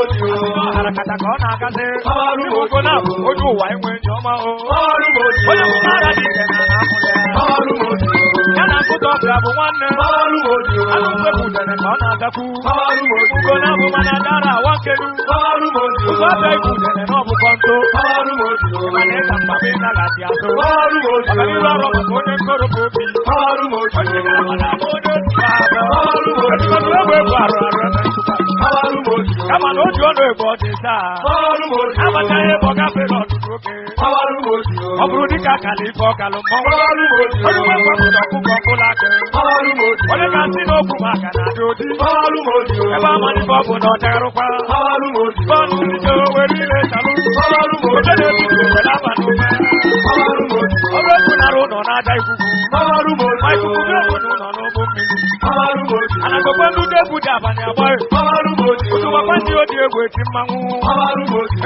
Ọharakata ka ọ na-agazi. Igbo na-abụ onye ụwa enwe enyi ọma o. Onye mụmara dị ike na na-amụrụ ya. Ya na nkụta ọbịa bụ nwanne. Anụ mkpepụ udene ka ọ na-agakwu. Ugo na-abụ mana dara awa nkelu. Ụzọ ọbịa ibu udene na ọbụkọ ntụ. Mana ịta mkpabụ ịnaghachi azụ. Ọganiru ọrụ maka onye nkoropụ obi. Onye ga-ama na ama onye otu abụọ. Etumatụ egwu egwu arụ arụ eme ntụkwa. Kama na o ji ọnụ egwu ọ dị taa. Amataghị ebe ọ gafere ọtụtụ oge. Ọ bụrụ dịka akala ife ọkalụ mmọnwụ. Onye nwe mgbapụta ọkụkọ ọkụla akụ. Onye ga-asị n'okwu maka na adị odi. Ebe amalife ọ bụ na ọ chagharụkwa. Bọọlụ ije were ile salụ. Oche na-ebibi ewere aba n'ume. Ọrụ efu nara ụlọ n'aja ikuku. Ma ikuku gị bụ na ụlọ n'ụgbọ mmiri. Anagokwe ndị ụdị egwu dị abalị agbaghị. Ụtụwakwa ndị odi egwu eti mmanwụ.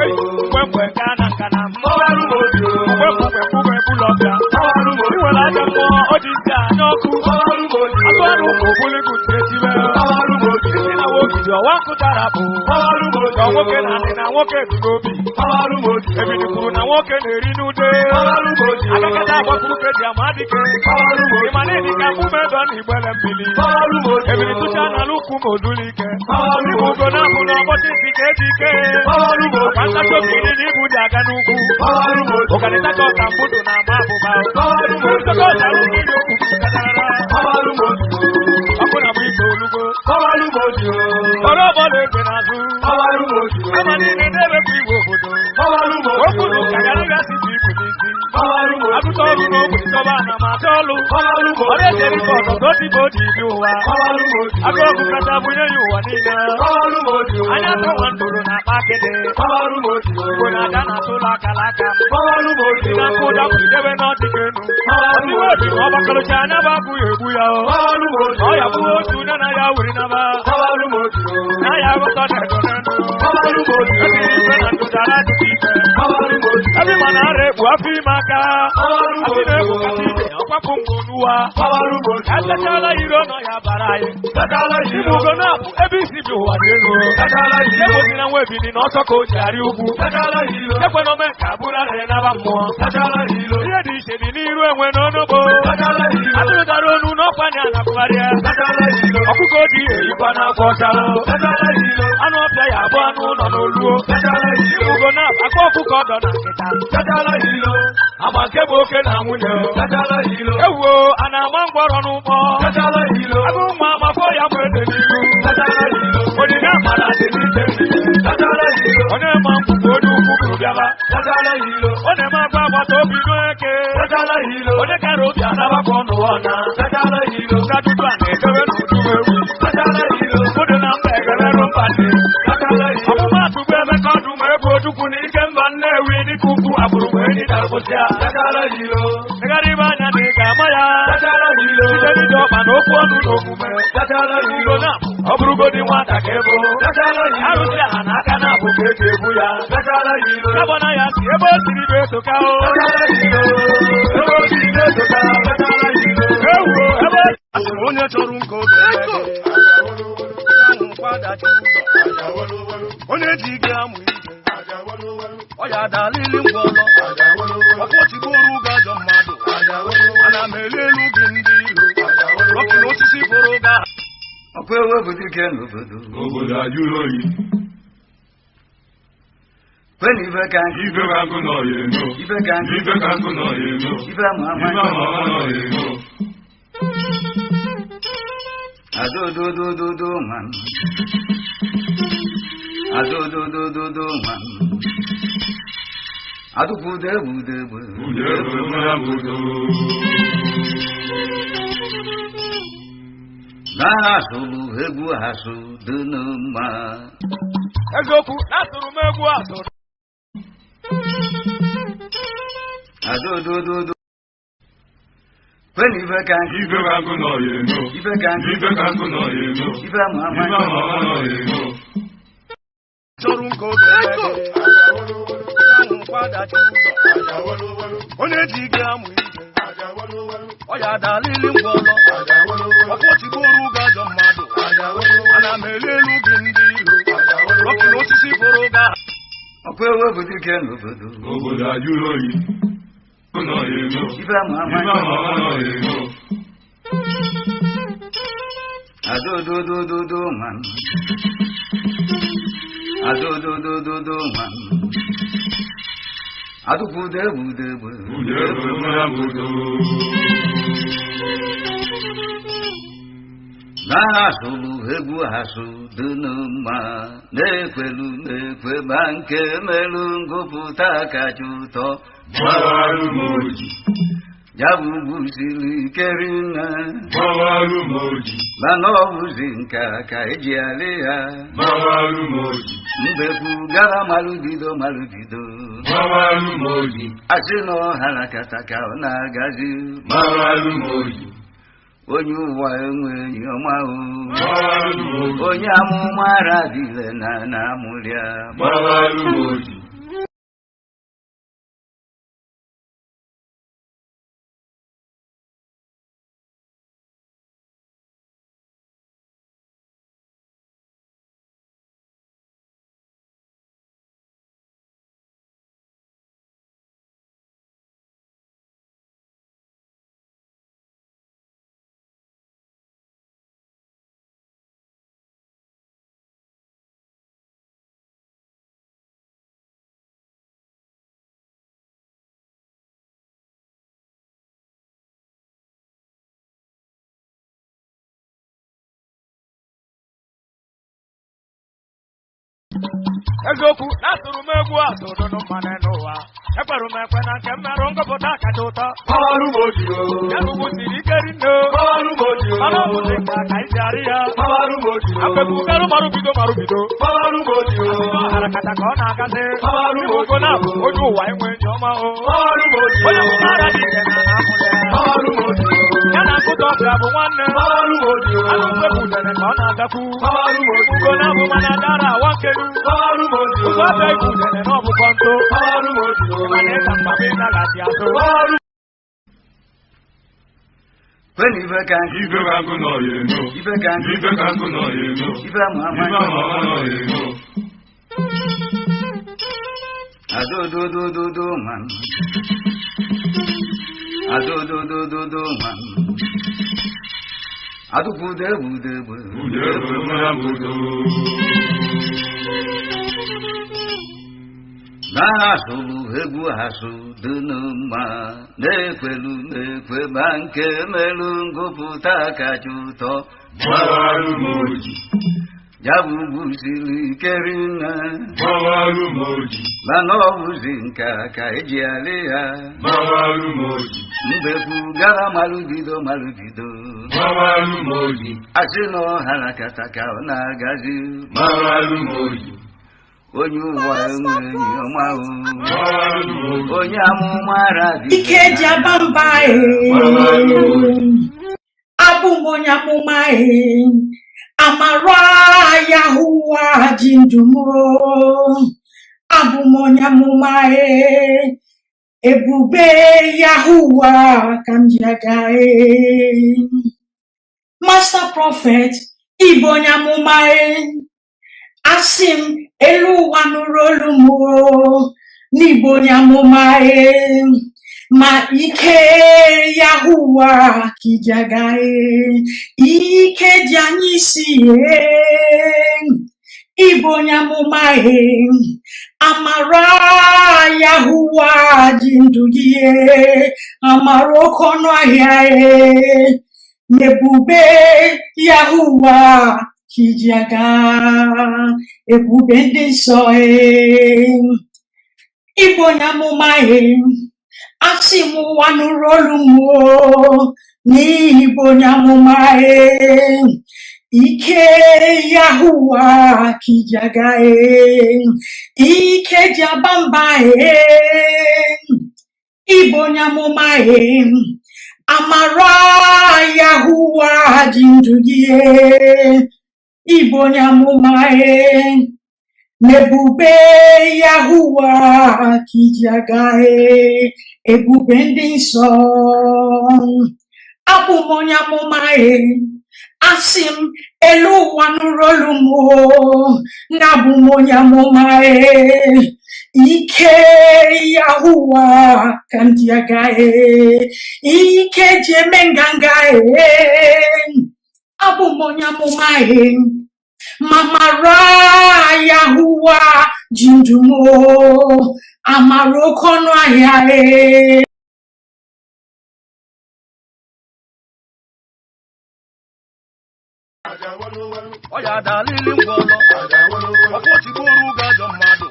Ei, mgbe mgbe nke a na nka na mgbe mgbe mgbe bụlọ ọbịa. I nwere aja mmụọ o ji isi anya ọkụ. Atụ arụ ụmụ ogbulugu ntị etiwe. Isi na nwoke ọwa nkụtara bụ. Ka nwoke na anị na nwoke dị n'obi. Ebili kwuru na nwoke na-eri n'ude. Agakata agbakwuru ka eji ama dike. Ịma na ịdị ka mkpume dọ na igbele mmiri. Ebili tụcha n'ala ukwu ma odulu ike. Ibu ugo na-abụ na ọgbọchị ntị ka eji ike. Ọkwa ntachi obi iri na ibu dị aga n'ugwu. Ụkanịta ka ọka mbudu na-ama abụba. Nsọkọ ọchara mmiri okwu katarara. Ọkụ na-agba ike olugo. Ọrụ ọbọla eze n'azụ. Ama niile na-ewepụ igwe obodo. Okwu na ụka gara site ibu n'isi. Atụtụ ọrụ n'ogbe chọba ana ma achọ ọlụ. Ọrụ ejeri ka ọtọtọ dịbò dị ibi ụwa. Agụ ọgụ kacha bunye ya ụwa niile. Anya atọ nwa ndụrụ na akpa akịdị. Igbo na-ada na atụ ụlọ akara aka. Si na nkụ ụda bụ idebe n'ọdịghị enu. Ọdịwe obi ma ọ gbakọrọcha anya bụ abụ ya egbu ya o. Ọ ya bụ otu onye na ya wuri naba. Na ya aghọta na ego n'enu. Ebiri ife na ndụdara adụghị ife. Ebe ma na ara ekpu afọ ime aka. Asị na-egbu kasị ibe ọkwapụ mgbe n'ụwa. Etechala iro nọ ya bara anyị. Ibu ugo na-abụ ebe isi bi ụwa dị elu. Egbozi na nwa ebili na ọsọ ka o ji arị ugwu. Ekwe na ome ka abụrụ arịrị naba mmụọ. Ihe dị iche dị n'iru enwe n'onugbo. Atụrụ dara onu n'ọkwa na anakwụgharịa. Ọkụkọ ojii eyikwa n'akwa ọcha. Anụ ọbịa ya abụ anụ ụlọ n'oluo. Ibu ugo na-abụ akwa ọkụkọ ọdọ na nkịta. Agba nke bụ oke na nwunye. Ewuo, a na-ama ngwọrọ n'ụgbọ. Agụ nwa amafọ ya bụ ede n'ihu. Onyinye amara dị n'iche n'iche. Onye ma mkpụkpụ onye ukwu bụrụ bịaba. Ọ na-eme agwa agbata obi n'eke. Onye kara obi anabakwa ọnụ ọna. Nka dudu a na-edobe n'udu ewu. Mmadụ na mba egererụ mba ndị. Ọmụmaatụ bụ ebe ka ọdụ ma ebu ojukwu na ike mba Nnewi dịka ukwu agbụrụ mgbe enyi darụpụsịa. Legharị ibe anya na ị ga-ama ya. Site n'ije ọkpa na okwu ọnụ na omume. Ugo na ọ bụrụgodị nwata ka ebo. Arụsị aha na aka na-abụ ka eji ebu ya. Gabọna ya si ebe o siri bụ etoka o. Ebe o siri bụ etoka. Ewuo ebe Onye chọrọ nke oge onye ji ike amụ ije ọ ya adalili ngwọrọ ọkọchigboru gị ajọ mmadụ ana m elu elu gị ndị ilo ọkụ na osisi fụrụ ga Ọkwa ewepụta ike n'obodo. Obodo ajụrụ oyi. Kwenu ife ka nkụ. Ife ka nkụ nọ ya eno. Ife ka nkụ. Ife ka nkụ nọ ya eno. Ife ama ama. Ife ama ama nọ ya eno. Adododododo nwa m. Adododododo nwa m. Adụkwudo egbudo egbu. Udo egbe nwa budo. Na-asụrụ egwu asụ dị mma. Eziokwu, na-atụrụ m egwu asụrụ. Adodododo. Kwenu ife ka nkụ. Ife ka nkụ nọ ya eno. Ife ka nkụ. Ife ka nkụ nọ ya eno. Ife ama ama. Ife ama ama nọ ya eno. chọrọ nke oge kwadachi ụzọ onye ji ike amụ ije ọ ya adalili ngwọrọ ọkọchigboru gị ajọ mmadụ ana m elu elu gị ndị ilo Rọkị na osisi foro ga. Ọkwa ewepụta ike n'obodo. Obodo ajụrụ oyi. Ego nọ ya eme o. Ife ama ama. Ife ama ama nọ ya eme o. Adododododo nwa m. Adododododo nwa m. Adụkwudo egbudo egbe. Ude egbe mara mbodo. Na-asụlụ egwu asụ dịnụ mma na-ekwelu na-ekwe ma nke melụ ngụpụta kacha ụtọ. Gbawarụ m oji. Ya bụ ugwu siri ike rinne, Gbawarụ m oji. mana ọ bụzi nka ka eji alị ya. Gbawarụ m oji. Mbekwu gara malụbido malụbido. Gbawarụ m oji. Asị na ọhara kata ka ọ na-agazi. Gbawarụ m oji. Onye ụwa enwe enyi ọma o. Gbawarụ m oji. Onye amụma arabile na na-amụrịa. Gbawarụ m oji. Eziokwu na asụrụ m egwu asụrụ mmanụ n'ụwa. Ekweru m ekwe na nke mmerụ ngụpụta kacha ụtọ. Gbawarụ m oji o. Ya bụ ugwu siri ike rinne. Gbawarụ m oji o. Mana ọ bụzi nka ka isi arị ya. Gbawarụ m oji o. Akwekwu garụ marụ bido marụ bido. Gbawarụ m oji o. Asị na ọhara kata ka ọ na-agazi. Gbawarụ m Igbo oji o. na-abụ onye ụwa enwe enyi ọma o. Gbawarụ m oji o. Onye amụma ara dị ike na na-amụrị ya. Gbawarụ m oji o. Ya na nkụta ọbịa bụ nwanne. Gbawarụ m oji o. Anụ mkpepụ udene ka ọ na-agakwu. Gbawarụ m oji o. Ugo na-abụ mana dara awa nkelu. Gbawarụ m oji o. Ụzọ ọbịa ibu udene na ọbụkọ ntụ. Gbawarụ m oji o. Mana ịta mkpapụ ịnaghachi azụ. Gbawarụ Kwenu ife ka nkụ, Ife ka nkụ nọ ya eme o. ife ka nkụ, Ife ka nkụ nọ ya eme o. ife ama ama. Ife ama ama nọ ya eme o. Adododododo nwa m. Adododododo nwa m. Adụkwudo egbudo egbe. Ude egbe mara mbodo. Na-asụlụ egwu asụ dịnụ mma na-ekwelu na-ekwe ma nke melụ ngụpụta kacha ụtọ. Gbawarụ m oji. Ya bụ ugwu siri ike rinne, Gbawarụ m oji. mana ọ bụzi nka ka eji alị ya. Gbawarụ m oji. Mbekwu gara malụbido malụbido. Gbawarụ m oji. Asị na ọhara kata ka ọ na-agazi. Gbawarụ m oji. Onye ụwa enwe enyi ọma o. Gbawarụ m oji. Onye amụma arabi. Ike eji aba mba ee. Abụ m onye amụma ee. Amara Yahuwa ji ndụ m oo. Abụ m onye amụma ee. Ebube Yahuwa ka m ji aga ee. Master Prophet, ịbụ onye amụma ee. Asị m elu ụwa nụrụ olu m oo. N'ịbụ onye amụma ee. Ma ike Yahuwa ka iji aga ee. Ike ji anyị isi ee. Ịbụ onye amụma ee. Amara Yahuwa ji ndụ gị ee. Amara oke ọnụ ahịa ee. N'ebube Yahuwa ka iji aga. Ebube ndị nsọ ee. Ịbụ onye amụma ee. Asị m ụwa nụrụ olu m oo, n'ihi bụ onye amụma ee. Ike Yahuwa ka iji aga ee. Ike ji aba mba ee. Ịbụ onye amụma ee. Amara Yahuwa ji ndụ gị ee. Ịbụ onye amụma ee. N'ebube Yahuwa ka iji aga ee. Ebube ndị nsọ. Abụ m onye amụma ee. Asị m elu ụwa nụrụ olu m o, na abụ m onye amụma e. Ike Yahuwa ka m ji aga e. Ike ji eme nganga e. Abụ m onye amụma e. Amara Yahuwa ji ndụ m o. Amara oke ọnụ ahịa e. Ọya dalili ngwọlọ ọkwa otigboro oge ajọ mmadụ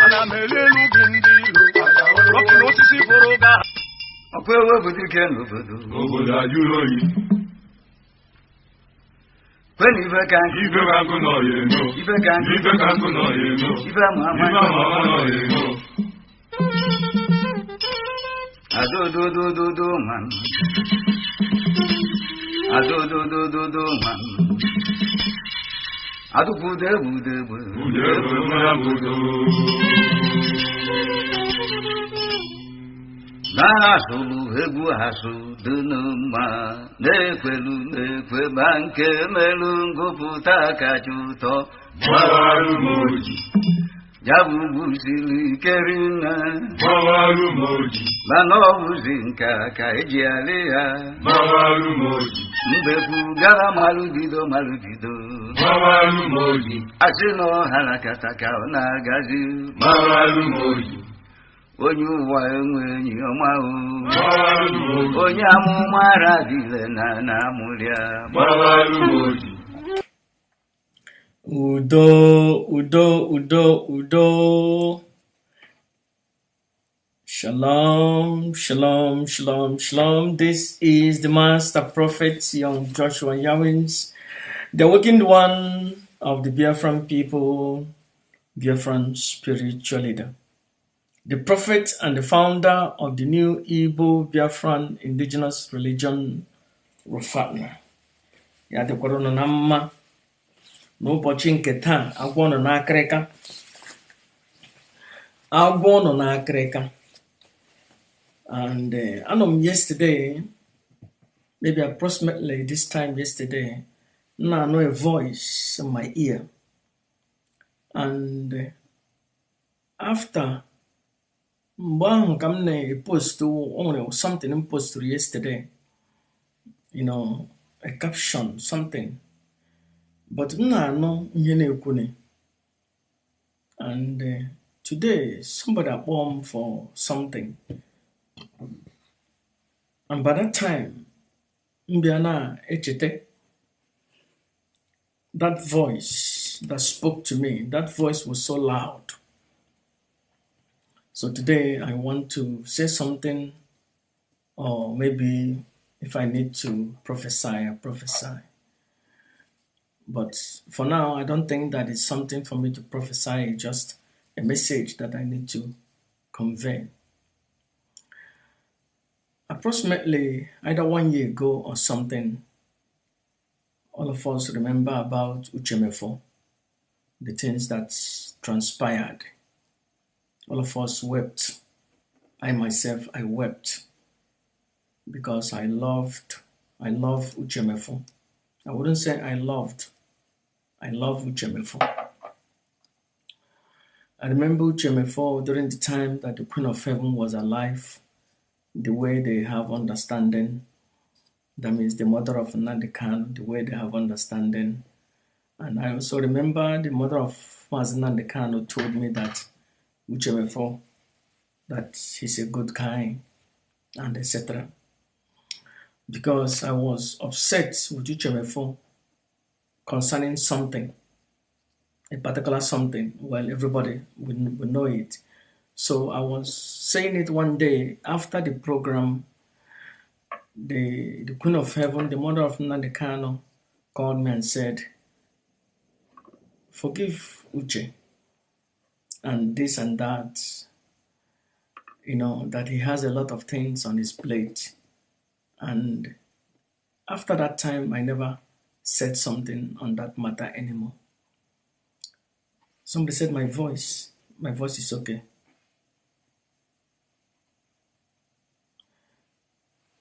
ana m elu elu gị ndị ilo rọkị na osisi fụrụ ga. Ọkwa ewepụta ike n'obodo. Obodo ajụrụ oyi. Kwena ife ka nkụ. Ife ka nkụ nọ ya eno. Ife ka nkụ. Ife ka nkụ nọ ya eno. Ife ama ama. Ife ama ama nọ ya eno. Adododododo nwa m. Adododododo nwa m. Adụkwudo egbudo egbe. Ude egbe nwere obodo. Na-asụlụ egwu asụ dị mma na-ekwelu na-ekwe ma nke melụ ngụpụta kacha ụtọ. Gbawarụ m oji. Ya bụ ugwu siri ike rinne. Gbawarụ m oji. Mana ọ bụzi nke a ka eji alị ya. Gbawarụ m oji. Mbekwu gara malụbido malụbido. Gbawarụ m oji. Asị na ọha kata ka ọ na-agazi. Gbawarụ m oji. Onye ụwa enwe enyi ọma o. Gbawarụ m oji. Onye amụma arabile na na-amụrịa. Gbawarụ m oji. Udo, udo, udo, udo. Shalom, shalom, shalom, shalom. This is the Master Prophet, young Joshua Yawins, the awakened one of the Biafran people, Biafran spiritual leader, the prophet and the founder of the new Igbo Biafran indigenous religion, Rufatna. Ya dịkwara unu na mma n'ụbọchị nke taa. Agwọ nọ n'akịrịka, agwọ nọ n'akịrịka. And anọ m yesterday, maybe approximately this time yesterday, m na-anụ a voice in my ear, and after mgbe ahụ ka m na-epost, o nwere something m posturu yesterday, a caption something, but m na-anụ ihe na-ekwune. And today somebody akpọ m for something, and by that time m bịa na-echeta that voice that spoke to me. That voice was so loud. So today I want to say something, or maybe if I need to prophesy, I prophesy. But for now, I don't think that it's something for me to prophesy, it's just a message that I need to convey. Approximately either one year ago or something, all of us remember about Uche Mefor, the things that transpired. All of us wept. I myself, I wept because I love Uche Mefor. I wouldn't say I loved, I love Uche Mefor. I remember Uche Mefor during the time that the Queen of Heaven was alive, the way they have understanding. That means the mother of Nnamdi Kanu, the way they have understanding. And I also remember the mother of Mazi Nnamdi Kanu told me that Uche Mefor, that he's a good guy, and etc. Because I was upset with Uche Mefor concerning something, a particular something. Well, everybody would know it. So I was saying it one day after the program. The Queen of Heaven, the mother of Nnamdi Kanu, called me and said, "Forgive Uche and this and that, that he has a lot of things on his plate." And after that time, I never said something on that matter anymore. Somebody said my voice is okay.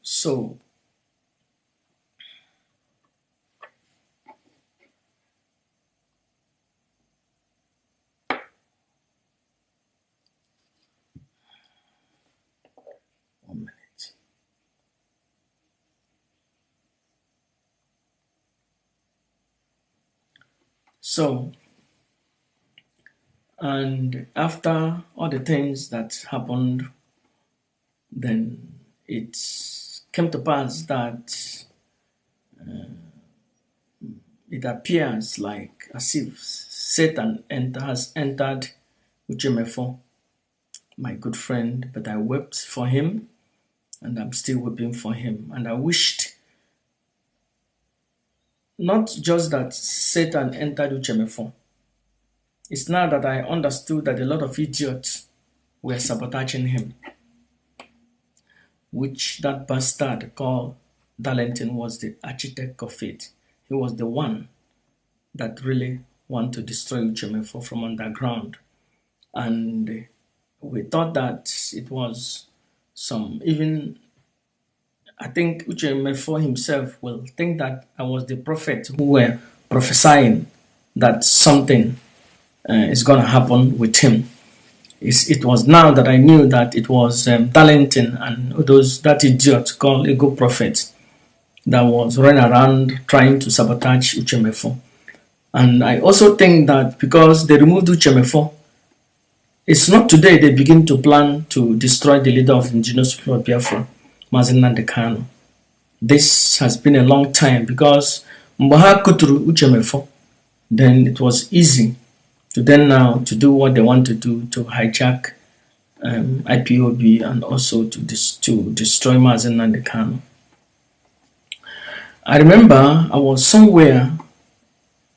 So So, and after all the things that happened, then it came to pass that it appears like as if Satan has entered Uche Mefor, my good friend, but I wept for him and I'm still weeping for him. And I wished not just that Satan entered Uche Mefor. It's now that I understood that a lot of idiots were sabotaging him, which that bastard called Darlington was the architect of it. He was the one that really wanted to destroy Uche Mefor from underground. And we thought that it was some, even I think Uche Mefor himself will think that I was the prophet who were prophesying that something is going to happen with him. It was now that I knew that it was Darlington and those that idiot called Ego Prophet that was running around trying to sabotage Uche Mefor. And I also think that because they removed Uche Mefor, it's not today they begin to plan to destroy the leader of Indigenous People of Biafra, Mazi Nnamdi Kanu. This has been a long time because mgbe ha kuturu Uche Mefor, then it was easy to then now to do what they want to do, to hijack IPOB and also to destroy Mazi Nnamdi Kanu. I remember I was somewhere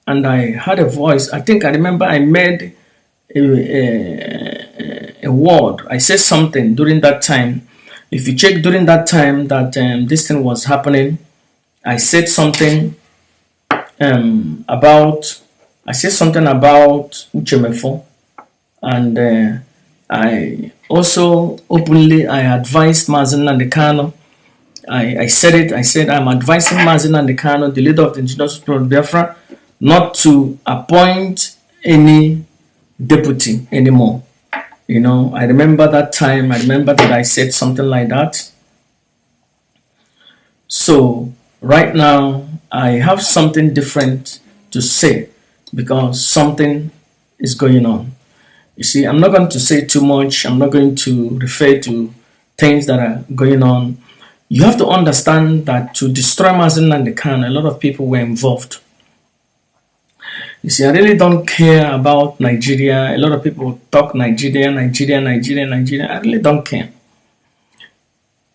and I had a voice. I think I remember I made a word. I said something during that time. If you check during that time that this thing was happening, I said something about I said something about Uche Mefor, and I also openly I advised Mazi Nnamdi Kanu. I said it. I said I'm advising Mazi Nnamdi Kanu, the leader of the Indigenous People of Biafra, not to appoint any deputy anymore. I remember that time. I remember that I said something like that. So right now, I have something different to say because something is going on. You see, I'm not going to say too much. I'm not going to refer to things that are going on. You have to understand that to destroy Mazi Nnamdi Kanu, a lot of people were involved. You see, I really don't care about Nigeria. A lot of people talk Nigeria, Nigeria, Nigeria, Nigeria. I really don't care.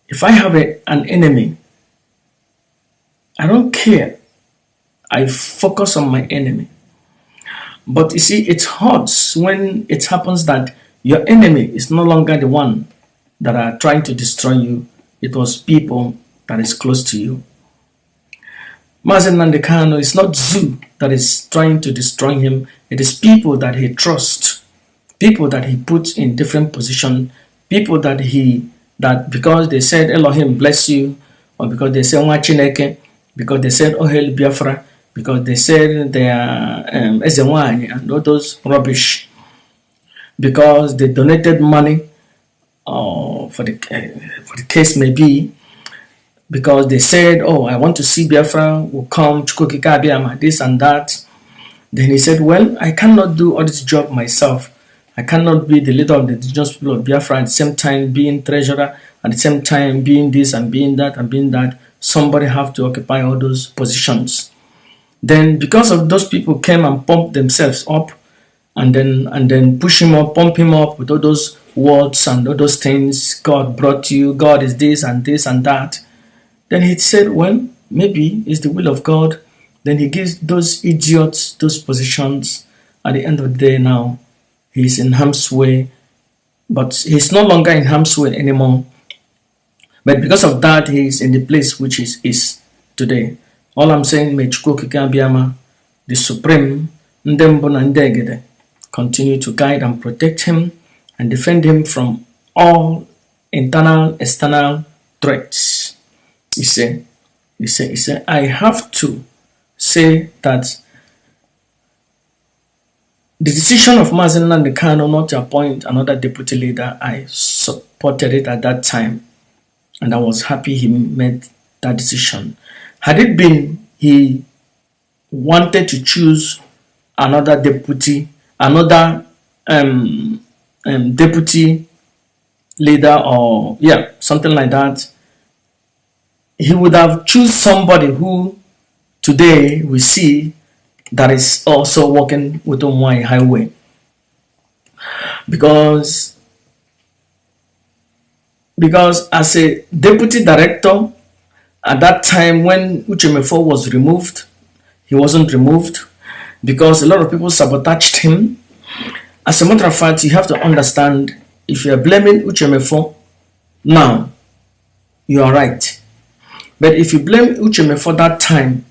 If I have an enemy, I don't care. I focus on my enemy. But you see, it hurts when it happens that your enemy is no longer the one that are trying to destroy you. It was people that is close to you. Mazi Nnamdi Kanu is not zoo that is trying to destroy him. It is people that he trusts, people that he puts in different positions, people that he that because they said Elohim bless you, or because they said Nwa Chineke, because they said All hail Biafra, because they said they are Ezenwanyị and all those rubbish, because they donated money, or for the case may be, because they said, "Oh, I want to see Biafra will come, Chukwu Okike Abiama," this and that. Then he said, "Well, I cannot do all this job myself. I cannot be the leader of the Indigenous People of Biafra at the same time being treasurer, at the same time being this and being that and being that. Somebody have to occupy all those positions." Then because of those people came and pumped themselves up and then push him up, pump him up with all those words and all those things. God brought you, God is this and this and that. Then he said, "Well, maybe it's the will of God." Then he gives those idiots those positions. At the end of the day, now he's in harm's way, but he's no longer in harm's way anymore. But because of that, he's in the place which is today. All I'm saying, may Chukwu Okike Abiama, the Supreme, ndị mbụ na ndị egede, continue to guide and protect him and defend him from all internal, external threats. He said, I have to say that the decision of Mazi Nnamdi Kanu not to appoint another deputy leader, I supported it at that time. And I was happy he made that decision. Had it been he wanted to choose another deputy, another deputy leader, or yeah, something like that. He would have choose somebody who today we see that is also working with Umwai Highway. Because as a deputy director at that time when Uche Mefor was removed, he wasn't removed because a lot of people sabotaged him. As a matter of fact, you have to understand, if you are blaming Uche Mefor now, you are right. But if you blame Uche Mefor that time,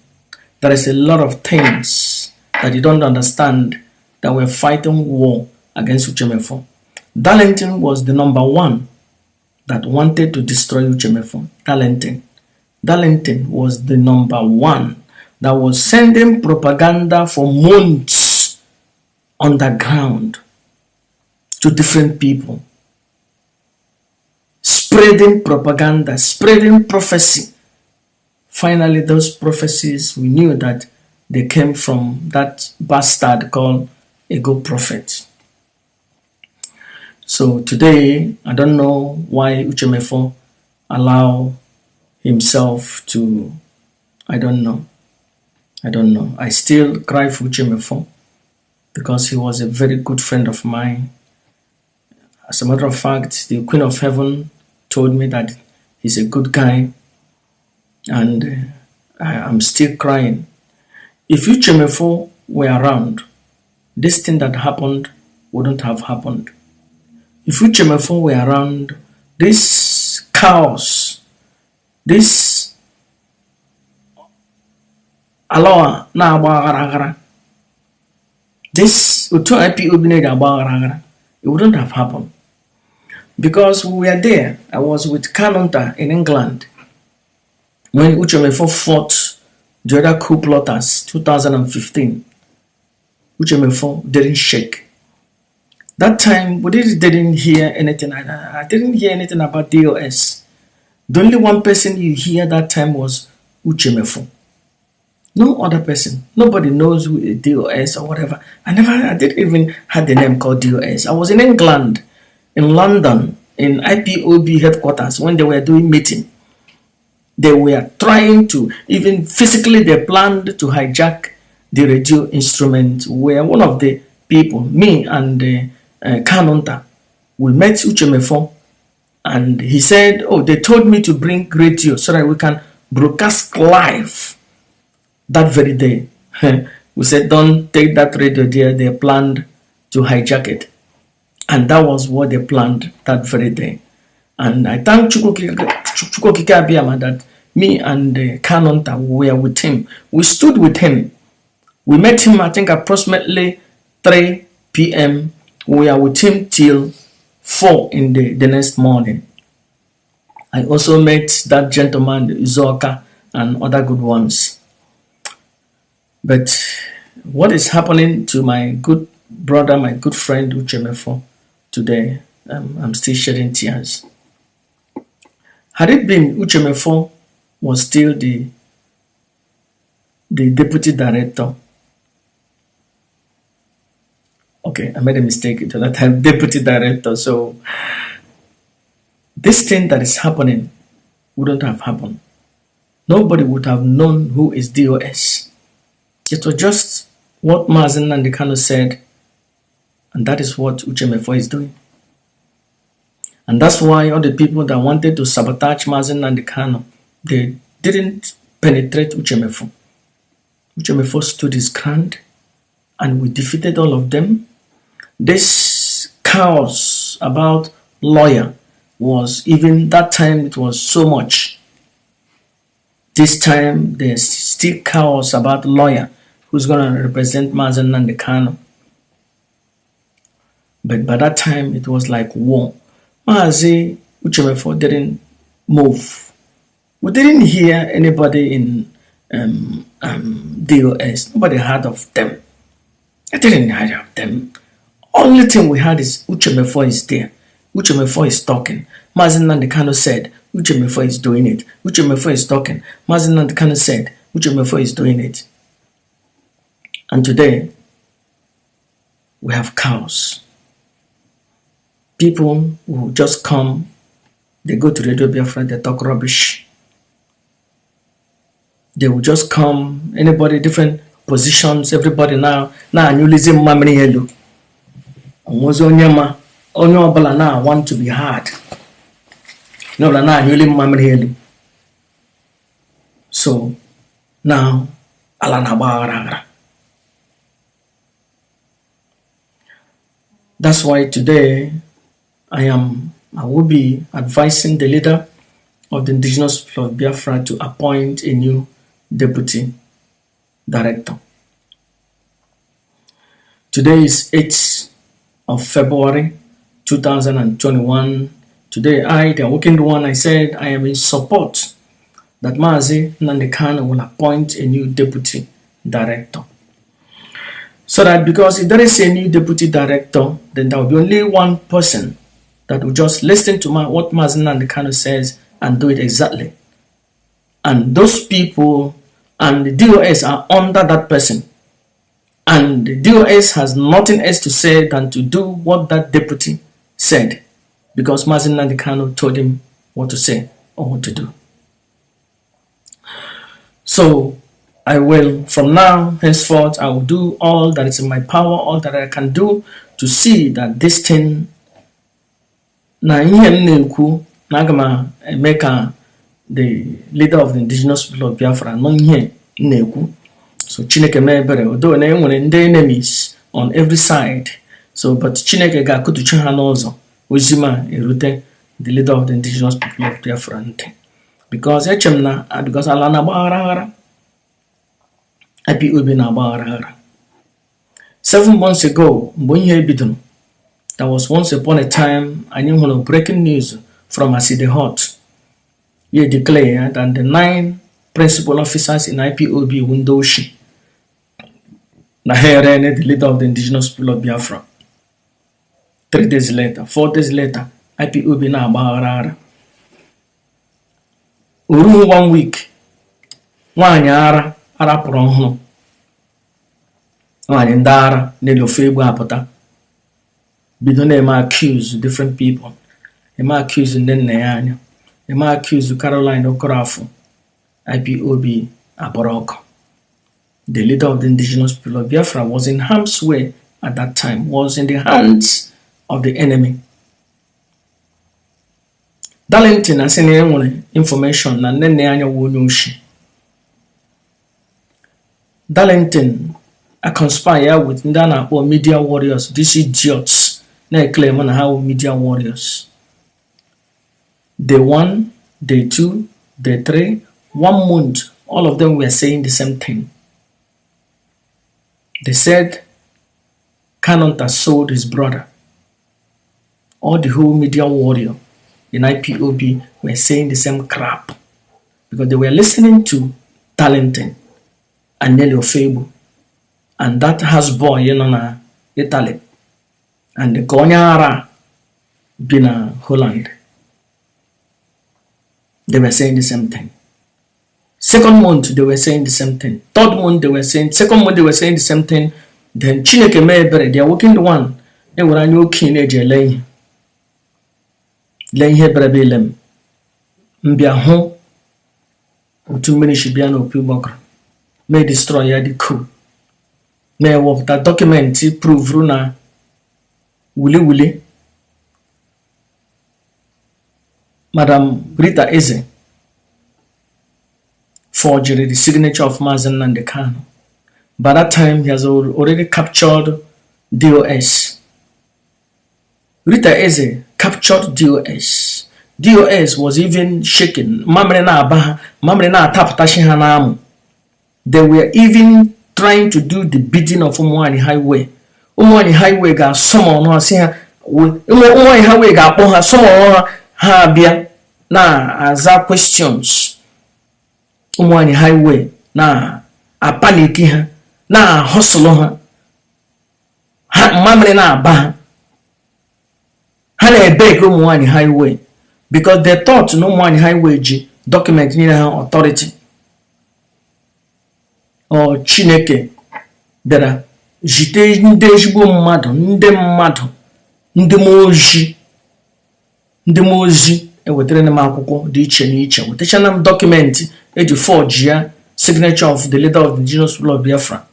there is a lot of things that you don't understand that were fighting war against Uche Mefor. Darlington was the number one that wanted to destroy Uche Mefor. Darlington. Darlington was the number one that was sending propaganda for months underground to different people, spreading propaganda, spreading prophecy. Finally, those prophecies, we knew that they came from that bastard called Ego Prophet. So today, I don't know why Uche Mefor allow himself to, I don't know. I don't know. I still cry for Uche Mefor because he was a very good friend of mine. As a matter of fact, the Queen of Heaven told me that he's a good guy, and I am still crying. If Uche Mefor were around, this thing that happened wouldn't have happened. If Uche Mefor were around, this chaos, this ala na-agba aghara aghara, this otu IPOB na-eji agba aghara aghara, it wouldn't have happened. Because we were there. I was with Kanunta in England when Uche Mefor fought the other coup plotters, 2015. Uche Mefor didn't shake. That time, we didn't hear anything. I didn't hear anything about DOS. The only one person you hear that time was Uche Mefor. No other person. Nobody knows who is DOS or whatever. I didn't even have the name called DOS. I was in England, in London, in IPOB headquarters when they were doing meeting. They were trying to, even physically, they planned to hijack the radio instrument, where one of the people, me and Kanunta, we met Uche Mefor, and he said, "Oh, they told me to bring radio so that we can broadcast live that very day." We said, "Don't take that radio there. They planned to hijack it." And that was what they planned that very day. And I thank Chukwu Okike Abiama that me and Kanunta were with him. We stood with him. We met him, I think, approximately 3 p.m. We are with him till 4 in the next morning. I also met that gentleman, Izoka, and other good ones. But what is happening to my good brother, my good friend Uche Mefor today, I'm still shedding tears. Had it been Uche Mefor was still the deputy director, okay, I made a mistake at that time, deputy director. So this thing that is happening wouldn't have happened. Nobody would have known who is DOS. It was just what Mazi Nnamdi Kanu said, and that is what Uche Mefor is doing. And that's why all the people that wanted to sabotage Mazi Nnamdi Kanu, they didn't penetrate Uche Mefor. Uche Mefor stood his ground, and we defeated all of them. This chaos about lawyer was, even that time it was so much. This time there's still chaos about lawyer who's going to represent Mazi Nnamdi Kanu. But by that time it was like war. Mazi Uche Mefor didn't move. We didn't hear anybody in DOS. Nobody heard of them. I didn't hear of them. Only thing we had is Uche Mefor is there. Uche Mefor is talking. Mazi Nnamdi Kanu said, Uche Mefor is doing it. Uche Mefor is talking. Mazi Nnamdi Kanu said, Uche Mefor is doing it. And today, We have chaos. People who just come, they go to Radio Biafra, they talk rubbish. They will just come, anybody, different positions, everybody now na-anyụlizi mmamịrị elu. Onwezi onye ma onye ọbụla na want to be hard. Onye ọbụla na-anyụli mmamịrị elu. So now ala na-agba aghara aghara. That's why today I will be advising the leader of the Indigenous People of Biafra to appoint a new deputy director. Today is 8th of February 2021. Today, I, the working one, I said I am in support that Mazi Nnamdi Kanu will appoint a new deputy director. So that because if there is a new deputy director, then there will be only one person that will just listen to what Mazi Nnamdi Kanu says and do it exactly. And those people and the DOS are under that person. And the DOS has nothing else to say than to do what that deputy said, because Mazi Nnamdi Kanu told him what to say or what to do. So I will, from now henceforth, I will do all that is in my power, all that I can do to see that this thing, na ihe m na-ekwu na aga m eme ka the leader of the Indigenous People of Biafra nọ ihe m na-ekwu. So Chineke mee ebere, although na enwere ndị enemies on every side, so but Chineke ga-akụtuchi ha n'ụzọ ozi ma erute the leader of the Indigenous People of Biafra ntị. Because eche m na because ala na-agba aghara aghara, IPOB na-agba aghara aghara. 7 months ago, mgbe ihe bidoro, there was once upon a time anyị hụrụ breaking news from Aside Hot. Ye declare that the 9 principal officers in IPOB wụ ndị oshi na ha erene the leader of the Indigenous People of Biafra. 3 days later, 4 days later, IPOB na-agba aghara aghara. O rughị 1 week, nwaanyị ara arapụrụ ọhụrụ, nwaanyị ndị ara na-ele ofe egbu apụta, bido na-eme accuse different people, eme accuse ndị nna ya anya, eme accuse Caroline Okorafor. IPOB abụrụ ọkụ. The leader of the Indigenous People of Biafra was in harm's way at that time, was in the hands of the enemy. Darlington asị na e nwere information na nne nna ya anya wụ onye oshi. Darlington a conspire with ndị a na-akpọ media warriors, these idiots na-eclaim na ha wụ media warriors. Day 1, day 2, day 3, 1 month, all of them were saying the same thing. They said Kanunta sold his brother. All the whole media warrior in IPOB were saying the same crap because they were listening to Darlington and Nelly Ofebu and that houseboy, you know, na Italy, and the Konyara bi na Holland. They were saying the same thing. Second month, they were saying the same thing. Third month, they were saying, second month, they were saying the same thing. Then Chineke mee ebere, they are working the one. E nwere anya okenye na-eji ele ihe. Lee ihe bịara bịa ile m. Mbịa hụ otu mmiri si bịa n'opi ụgbọgụrụ. Mee destroy ya dị coup. Mee wepụta document prove na wuli wuli Madam Rita Eze forged the signature of Mazi Nnamdi Kanu. By that time, he has already captured DOS. Rita Eze captured DOS. DOS was even shaken. Mamre na aba, mamre na atapụtachi ha n'amụ. They were even trying to do the bidding of Ụmụnwaanyị Highway. Ụmụnwaanyị Highway ga-asọmọnụ ha sị ha, Ụmụnwaanyị Highway ga-akpọ ha sọmọnụ ha, ha abịa na-aza questions. Ụmụnwaanyị Highway na-apaniki ha, na-ahọsụlụ ha, ha mmamịrị na-aba ha. Ha na-ebeg Ụmụnwaanyị Highway because they thought na Ụmụnwaanyị Highway ji document nyere ha authority. Ọ Chineke bịara Jite ndị ezigbo mmadụ, ndị mmadụ, ndị mmụọ ozi, ndị mmụọ ozi ewetara m akwụkwọ dị iche n'iche, wetachana m document eji forge ya signature of the leader of the indigenous people of Biafra,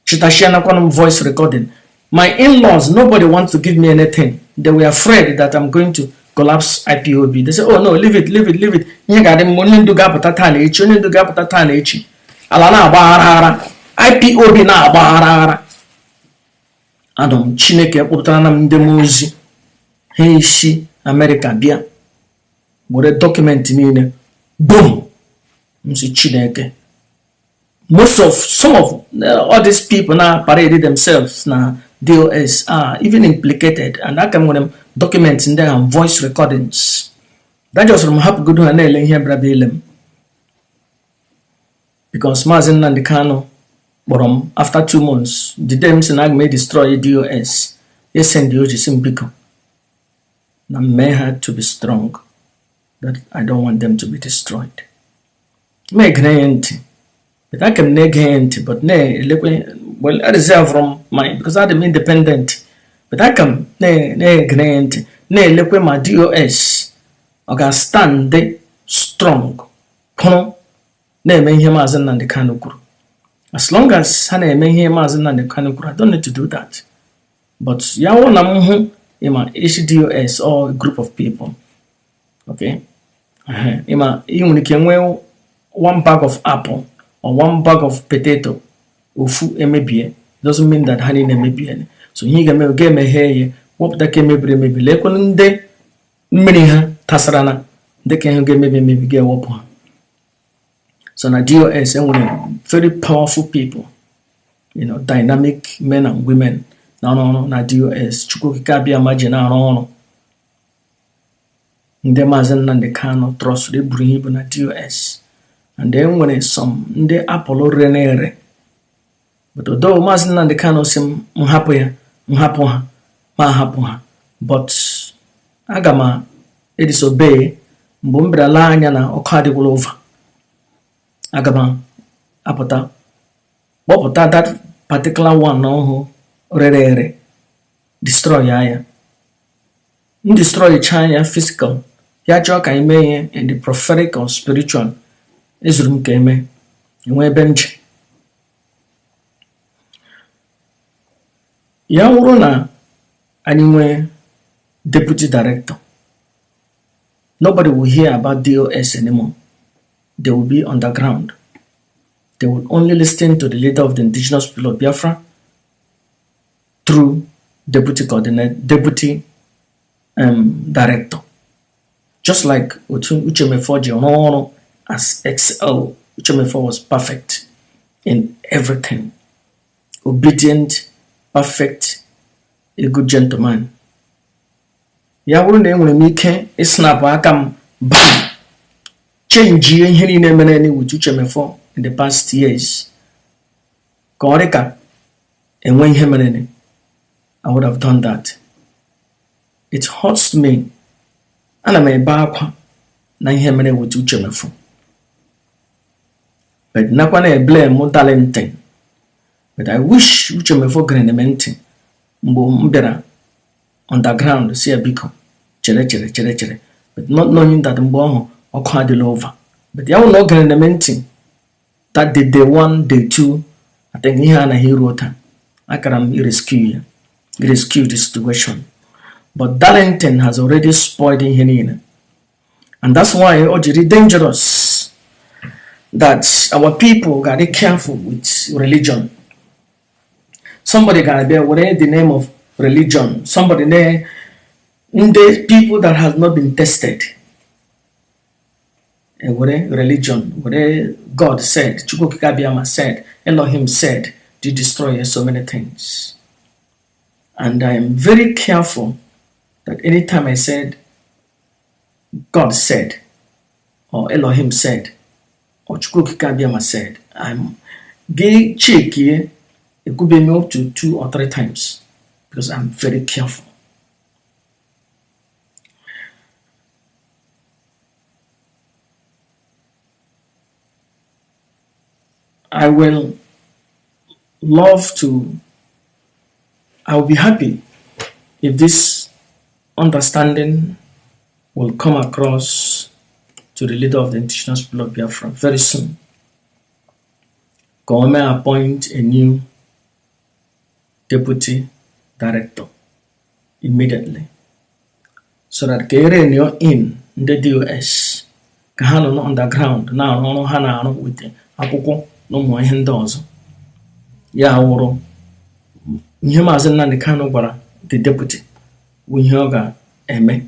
chịtashianakwana m voice recording. My in-laws, nobody wants to give me anything. They were afraid that I'm going to collapse IPOB. They say, "Oh no, leave it, leave it, leave it. Ihe ga-adị mma, onye ndu ga-apụta taa na echi, onye ndu ga-apụta taa na echi." Ala na-agba aghara aghara, IPOB na-agba aghara aghara. Anọ m, Chineke kpọpụtara na m ndị mmụọ ozi ha esi Amerịka bịa were document niile. Boom! M si Chineke, most of some of all these people now parade themselves na DOS are even implicated, and aka m nwere m documents ndị ahụ, voice recordings. That just m hapụgodo ha na-ele ihe bịara bịa ile m, because Maazị Nnamdi Kanu kpọrọ m after 2 months, the day m sị na aga m destroy DOS. Ya send oji si m biko na m mee ha to be strong, that I don't want them to be destroyed. M egere ya ntị, but aka m na-ege ya ntị, but na-elekwe. Well, I reserve from my, because adị m independent, but aka m na-egere ya ntị, na-elekwe ma DOS ọ ga-stand strong kwụrụ na-eme ihe Maazị Nnamdi Kanu kwuru. As long as ha na-eme ihe Maazị Nnamdi Kanu kwuru, I don't need to do that. But ya wụ na m hụ ịma HDOS or a group of people, okay, ịma ị nwere ike nwee one bag of apple or one bag of potato, ofu emebie doesn't mean that ha niile emebie. So ihe ị ga-eme, ga-emeghe ya, wepụta ka emebiri emebi, lekwanụ ndị mmiri ha tasara na ndị ka ihe ga-emebi emebi, ga-ewepụ ha. So na DOS enwere very powerful people, dynamic men and women na-arụ ọrụ na DOS. Chukwu Okike Abịama ji na-arụ ọrụ. Ndị Maazị Nnamdi Kanu trust eburu ihe ibu na DOS, and e nwere some ndị apple rere na-ere, but although Maazị Nnamdi Kanu si m hapụ ya, m hapụ ha, ma hapụ ha, but aga m edisobey. Mgbe m bịara lee anya na ọkụ adịgwala over, aga m apụta kpọpụta that particular one ọhụụ rere ere, destroy ya. Ya m destroy cha ya physical, ya chọọ ka anyị mee ihe in the prophetic or spiritual, ezuru m ka eme enwe ebe m ji ya wụrụ na anyị nwee deputy director, nobody will hear about DOS anymore. They will be underground. They will only listen to the leader of the indigenous people of Biafra through deputy coordinator, deputy director, just like otu Uche Mefor ji rụọ ọrụ as XL. Uche Mefor was perfect in everything, obedient, perfect, a good gentleman. Ya bụrụ na enwere m ike ịsnapụ aka m, bam, change ihe niile mere with Uche Mefor in the past years ka ọ dị ka enwe ihe mere, I would have done that. It hurts me. Ana m ebe akwa na ihe mere with Uche Mefor, but nakwa na blame Darlington. But I wish Uche Mefor gere m ntị mgbe m bịara underground si ya biko chere, chere, chere, chere, but not knowing that mgbe ọhụ ọkụ adịla over. But ya wụ na o gere m ntị that the day one, day two, I think ihe anaghị eruo taa. Akara m rescue ya, rescue the situation. But Darlington has already spoiled ihe niile, and that's why o jiri dangerous that our people gotta be careful with religion. Somebody ga-abịa were the name of religion, somebody na ndị people that has not been tested were religion, were God said, Chukwu Okike Abịama said, Elohim said, to destroy so many things. And I am very careful that anytime I said God said or Elohim said or Chukwu Okike Abịama said, I'm gị chekie ekwube me up to two or three times because I'm very careful. I will love to I will be happy if this understanding will come across to the leader of the Indigenous People of Biafra very soon. Ka o mee appoint a new deputy director immediately so that ka e rein in ndị DOS ka ha nọ underground na-arụ ọrụ ha na-arụ with akwụkwọ na ụmụ ihe ndị ọzọ. Ya wụrụ ihe Maazị Nnamdi Kanu gwara the deputy bụ ihe ọ ga-eme.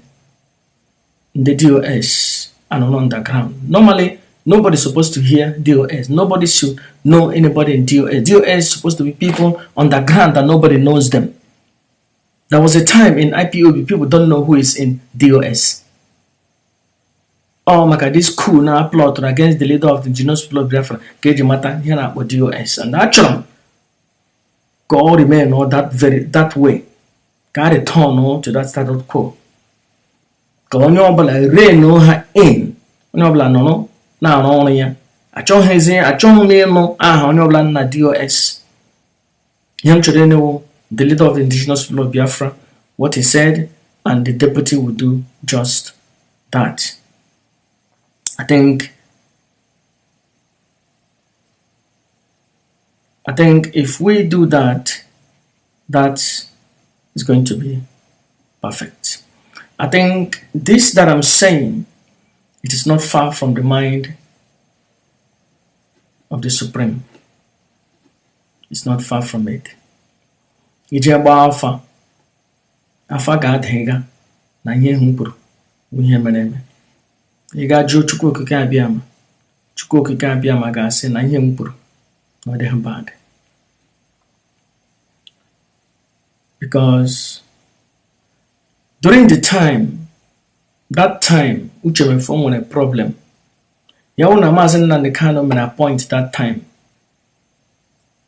Ndị DOS anọ underground. Normally, nobody's supposed to hear DOS. Nobody should know anybody in DOS. DOS is supposed to be people underground that nobody knows them. There was a time in IPOB people don't know who is in DOS. Ọ maka this coup na plot against the leader of the Indigenous People of Biafra ka eji mata ihe na-akpọ DOS, and achọrọ m ka ọ remain all that very that way, ka a return to that status quo, ka onye ọbụla rein ha in, onye ọbụla nọrọ na-arụ ọrụ ya. Achọghịzi, achọghị m ịnụ aha onye ọbụla na DOS. Ihe m chọrọ ịnụ, the leader of the Indigenous People of Biafra, what he said, and the deputy will do just that. I think if we do that, that is going to be perfect. I think this that I'm saying, it is not far from the mind of the Supreme. It's not far from it. Ije gbaa afa, afa ga-adịga na ihe m kwuru bụ ihe mere eme. Ị ga jụọ Chukwu Okike Abịama, Chukwu Okike Abịama ga-asị na ihe m kwuru na ọ dịghị bad. Because during the time, that time, Uche Mefor nwere problem. Ya wụ na Maazị Nnamdi Kanu mere appoint that time.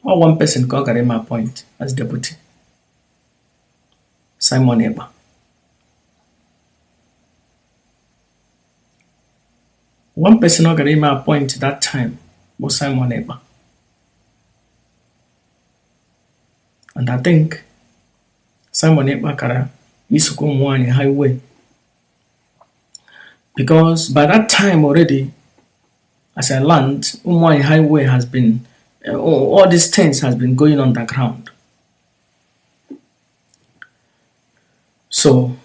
All one person ka ọ gara ime appoint as deputy. Simon Ekpa. One person ọ gara ime appoint that time bụ Simon Ekpa. And I think Simon Ekpa kara isokwa ụmụ nwanyị highway, because by that time already, as I learned, ụmụ nwanyị highway has been all these things has been going underground. So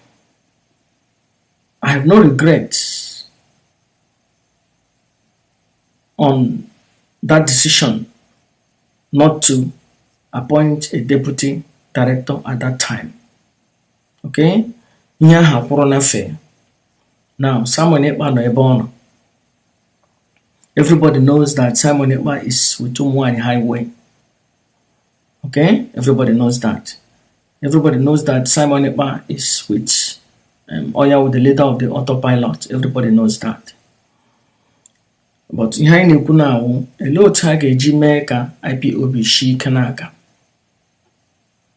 I have no regrets on that decision not to appoint a deputy director at that time. Okay? Ihe ahụ akwụrụ na fe. Now, Simon Ekpa nọ ebe ọ nọ. Everybody knows that Simon Ekpa is with Ụmụnwaanyị Highway. Okay? Everybody knows that. Everybody knows that Simon Ekpa is with Oya, with the leader of the autopilot. Everybody knows that. But ihe anyị na-ekwu na awụ, elee otu a ga-eji mee ka IPOB shi ike n'aka?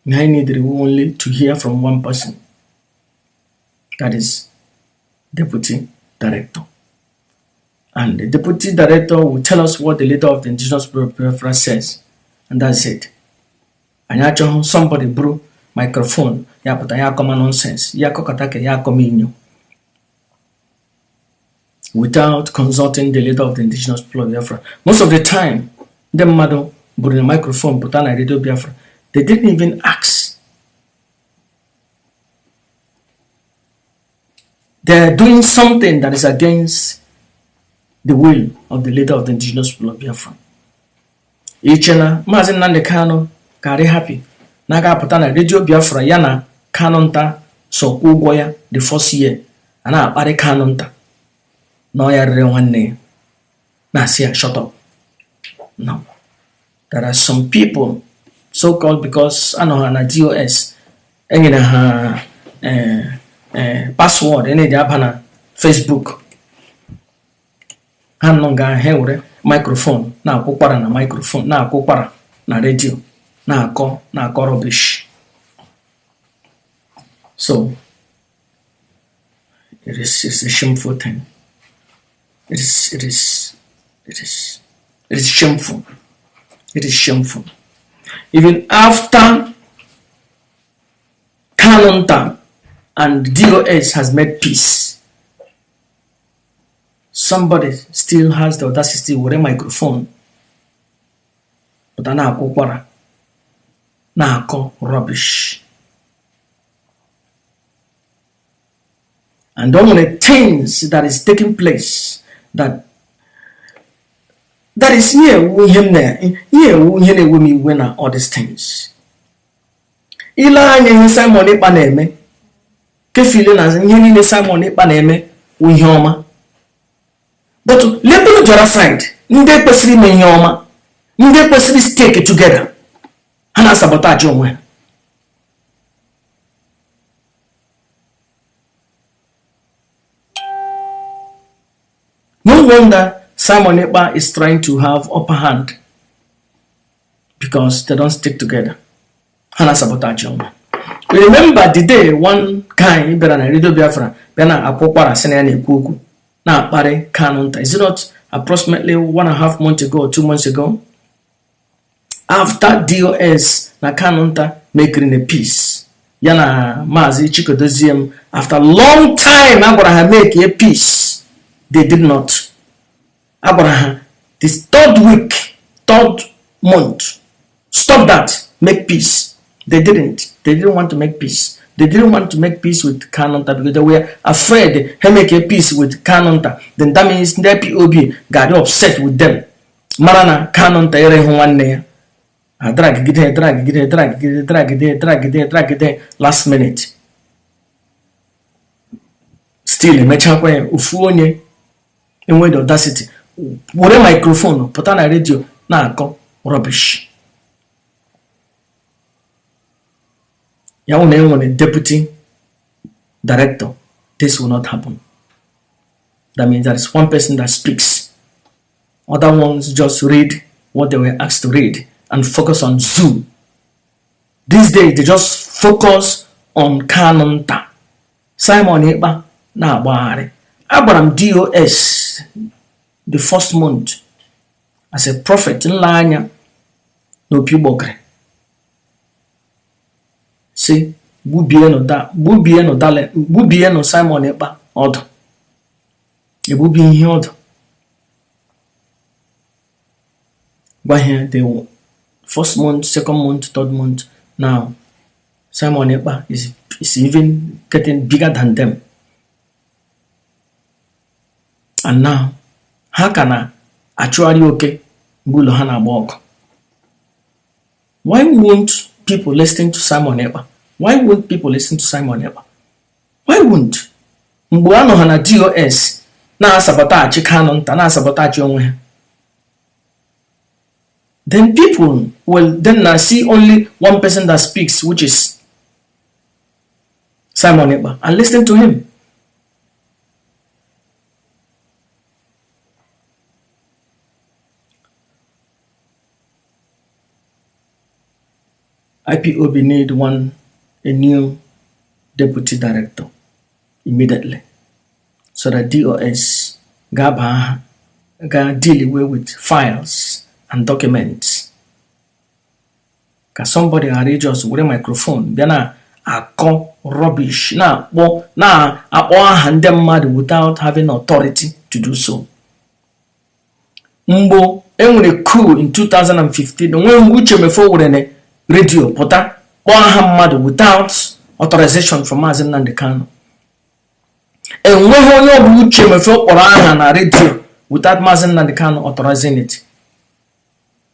Ihe anyị needed only to hear from one person. That is deputy director. And the deputy director will tell us what the leader of the Indigenous People of Biafra says. And that's it. Anyị achọghị somebody buru microphone ya pụta ya akọma nonsense, ya akọkọta ka ya akọma inyo, without consulting the leader of the Indigenous People of Biafra. Most of the time, ndị mmadụ buru na microphone pụta na Radio Biafra, they didn't even ask. They're doing something that is against the will of the leader of the Indigenous People of Biafra. Iche na Maazị Nnamdi Kanu ka-adị happy na ga-apụta na Radio Biafra ya na Kanu nta so kwụ ụgwọ ya the first year, a na-akparị Kanu nta na ọ ya rere nwanne ya, na-asị ya shut up? No. There are some people, so called, because anọ ha na DOS, enyere ha password na-eji aba na Facebook, ha nọ nga ha were microphone na-akwụkwara na microphone, na-akwụkwara na redio, na-akọ na-akọ rubbish. So it's a shameful thing. It is shameful. It is shameful. Even after Kanunta and DOS has made peace. Somebody still has the audacity were microphone pụta na-akwụ ụkwara na-akọ rubbish. And o nwere things that is taking place that is ihe ewu ihe m na ihe ewu ihe na-ewe m iwe na all these things. Ile anya ihe Simon Ekpa na-eme kefile na ihe niile Simon Ekpa na-eme wụ ihe ọma, but lebelu the other side, ndị kwesịrị ime ihe ọma, ndị kwesịrị stick together, ha na-asabotage onwe ha. No wonder Simon Ekpa is trying to have upper hand because they don't stick together. Ha na-asabotage onwe. Remember the day one guy bịara na Radio Biafra bịa na akwụ ụkwara sị na ya na-ekwu okwu na-akparị Kanunta. Is it not approximately 1.5 months ago or 2 months ago? After DOS na Kanunta making a peace, ya na Maazị Chikodoziem, after long time a gwara ha make a peace, they did not. A gwara ha this third week, third month, stop that, make peace. They didn't. They didn't want to make peace. They didn't want to make peace with Kanunta because they were afraid ha make a peace with Kanunta, then that means ndị IPOB got upset with them, mara na Kanunta ereghị nwanne ya, adragide dragide dragide dragide dragide dragide last minute still emechakwa ya. Ofu onye enwe the audacity were microphone pụta na redio na-akọ rubbish. Ya hụ na enwere deputy director, this will not happen. That means there is one person that speaks, other ones just read what they were asked to read and focus on zoo. These days they just focus on Kanunta. Simon Ekpa na-agbagharị. Agwara m DOS the first month as a prophet nle anya n'opi gbọgịrị si gbubienụ da gbubienụ dale gbubienụ Simon Ekpa ọdụ egbubi ihe ọdụ gwa ha the first month, second month, third month. Now Simon Ekpa is even getting bigger than them and now ha ka na-achụgharị oke mgbe ụlọ ha na-agba ọgụ. Why won't people listen to Simon Ekpa? Why won't people listen to Simon Ekpa? Why won't? Mgbe a nọ ha na DOS na-asabotage Kanunta, na-asabotage onwe ha, then people will then now see only one person that speaks, which is Simon Ekpa, and listen to him. IPOB need one a new deputy director immediately so that DOS ga-aba ga deal with files and documents, ka somebody ghara just were microphone bịa na-akọ rubbish, na-akpọ na-akpọ aha ndị mmadụ without having authority to do so. Mgbe enwere coup in 2015, onweghị mgbe Uche Mefor were na redio pụta kpọọ aha mmadụ without authorization from Maazị Nnamdi Kanu. Enweghị onye ọbụla Uche Mefor kpọrọ aha na redio without Maazị Nnamdi Kanu authorizing it,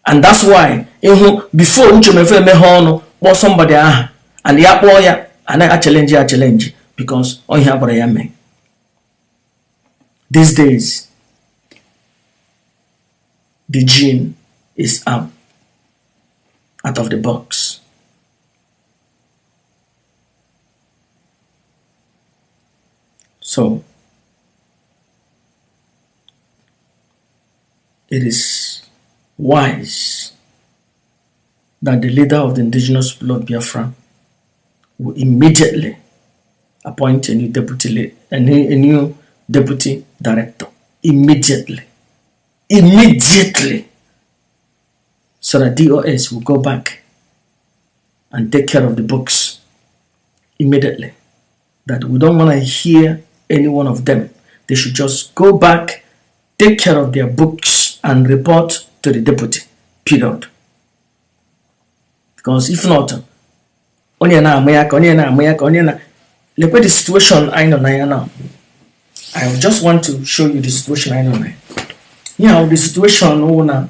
and that's why ịhụ before Uche Mefor emeghe ọnụ kpọọ somebody aha and ya kpọọ ya, anaghị achallenge ya challenge because ọ ihe a gwara ya mee. These days the gene is out of the box. So it is wise that the leader of the Indigenous People of Biafra will immediately appoint a new deputy director immediately, immediately, so that DOS will go back and take care of the books. immediately that we don't want to hear any one of them. They should just go back, take care of their books, and report to the deputy. Period. Because if not, onye na-ama ya ka onye na-ama ya ka onye na lekwe the situation anyị nọ na ya now. I just want to show you the situation anyị nọ na ya. Yeah, the situation wụ na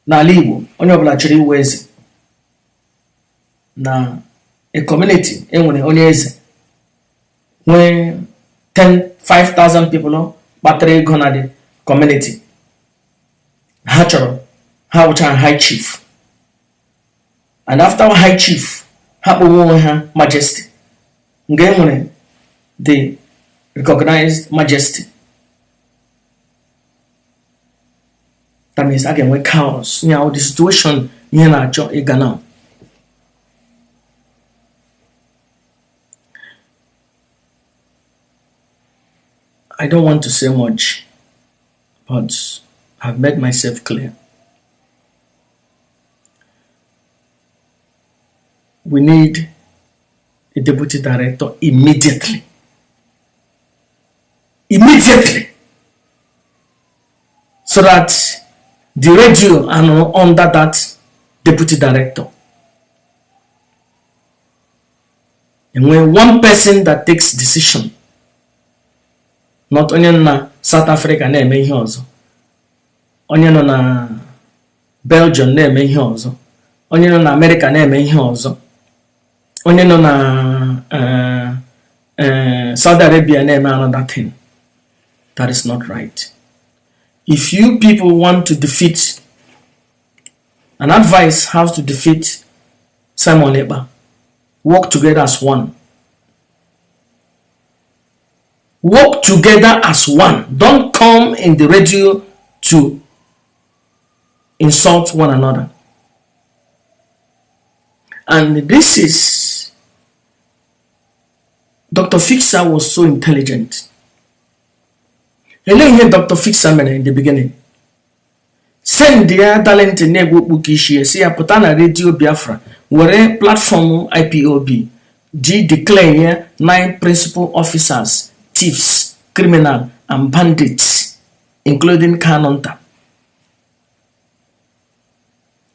n'ala Igbo onye ọbụla chọrọ iwe eze na a community enwere onye eze nwee 10 5,000 people kpatara ego na the community ha chọrọ ha wụcha high chief, and after high chief ha kpọwa onwe ha majesty nga enwere the recognized majesty. That means a ga-enwe chaos. Ya the situation ihe na-achọ ịga now. I don't want to say much, but I've made myself clear. We need a deputy director immediately. Immediately. So that the radio are under that deputy director. And when one person that takes decision, not onye nọ na South Africa na-eme ihe ọzọ, onye nọ na Belgium na-eme ihe ọzọ, onye nọ na America na-eme ihe ọzọ, onye nọ na Saudi Arabia na-eme another thing. That is not right. If you people want to defeat and advise how to defeat Simon Ekpa, work together as one. Work together as one. Don't come in the radio to insult one another. And this is Dr. Fixer was so intelligent. Elee ihe Dr. Fixer mere in the beginning? Send ya Darlington na-egwu okpu ka isi ya si ya pụta na Radio Biafra were platform IPOB ji declare ya 9 principal officers, thieves, criminal and bandits, including Kanunta.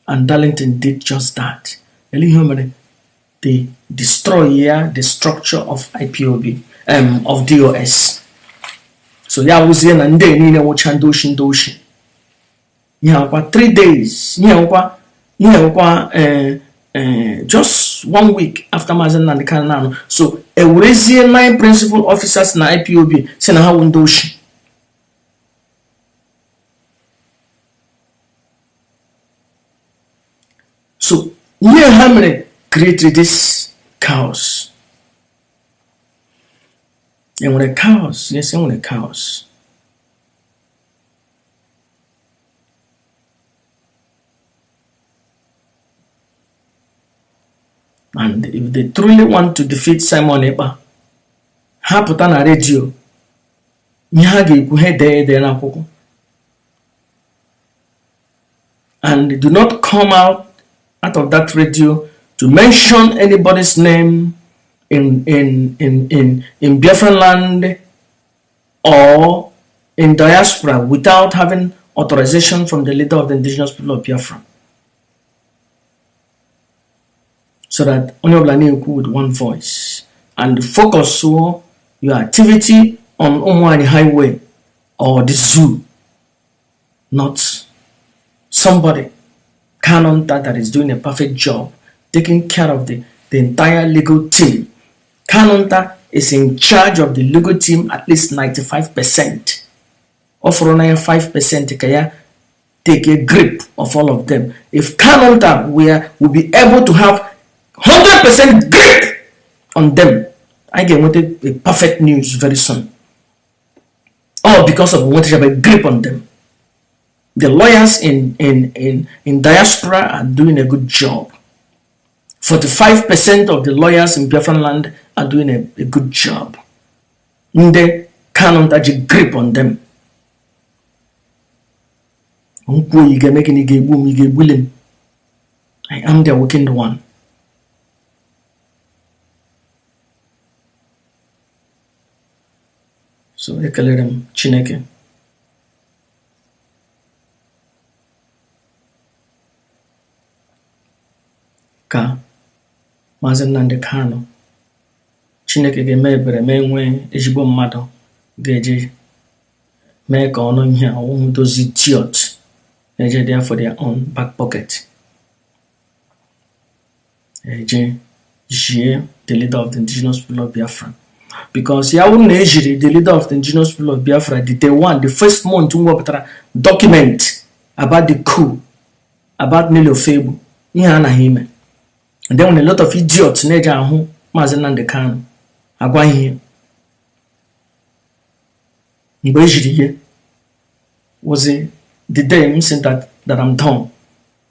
And Darlington did just that. Elee ihe o mere? They destroy ya the structure of IPOB, of DOS. So ya wụzie na ndị niile nwụcha ndị oshi ndị oshi. Ihe akwa 3 days, ihe akwa just 1 week after Mazi Nnamdi Kanu nọ. So ewerezie 9 principal officers na IPOB si na ha wụ ndị oshi. So ihe ha mere created this chaos. Enwere chaos, yes, enwere chaos. And if they truly want to defeat Simon Ekpa, ha pụta na redio, ihe ha ga-ekwu ha dee ede n'akwụkwọ. And do not come out of that radio to mention anybody's name in Biafran land or in diaspora without having authorization from the leader of the indigenous people of Biafra. So that onye ọbụla na-ekwu with one voice and focus your activity on Ụmụnwaanyị Highway or the zoo, not somebody Kanunta that is doing a perfect job taking care of the entire legal team. Kanunta is in charge of the legal team at least 95%. Or for 5% ka ya take a grip of all of them. If Kanunta will be able to have 100% grip on them, I get a perfect news very soon. All because of wanting to have a grip on them. The lawyers in diaspora are doing a good job. 45% of the lawyers in Biafran land are doing a good job. They cannot actually grip on them. I am the wicked one. So ekelere m Chineke. Ka Maazị Nnamdi Kanu, Chineke ga-eme ebere ma enwee ezigbo mmadụ ga-eji mee ka ọnụ ihe a ọwụhụ those idiot na-eje there for their own back pocket. Eje jie the leader of the indigenous people of Biafra, because ya wụrụ na ejiri the leader of the indigenous people of Biafra the day one, the first month m wepụtara document about the coup, about Nelly Ofegbu, ihe anaghị ime. And then when a lot of idiots na-eji ahụ Maazị Nnamdi Kanu agwa ihe mgbe ejiri ihe was the day m sị that I'm done,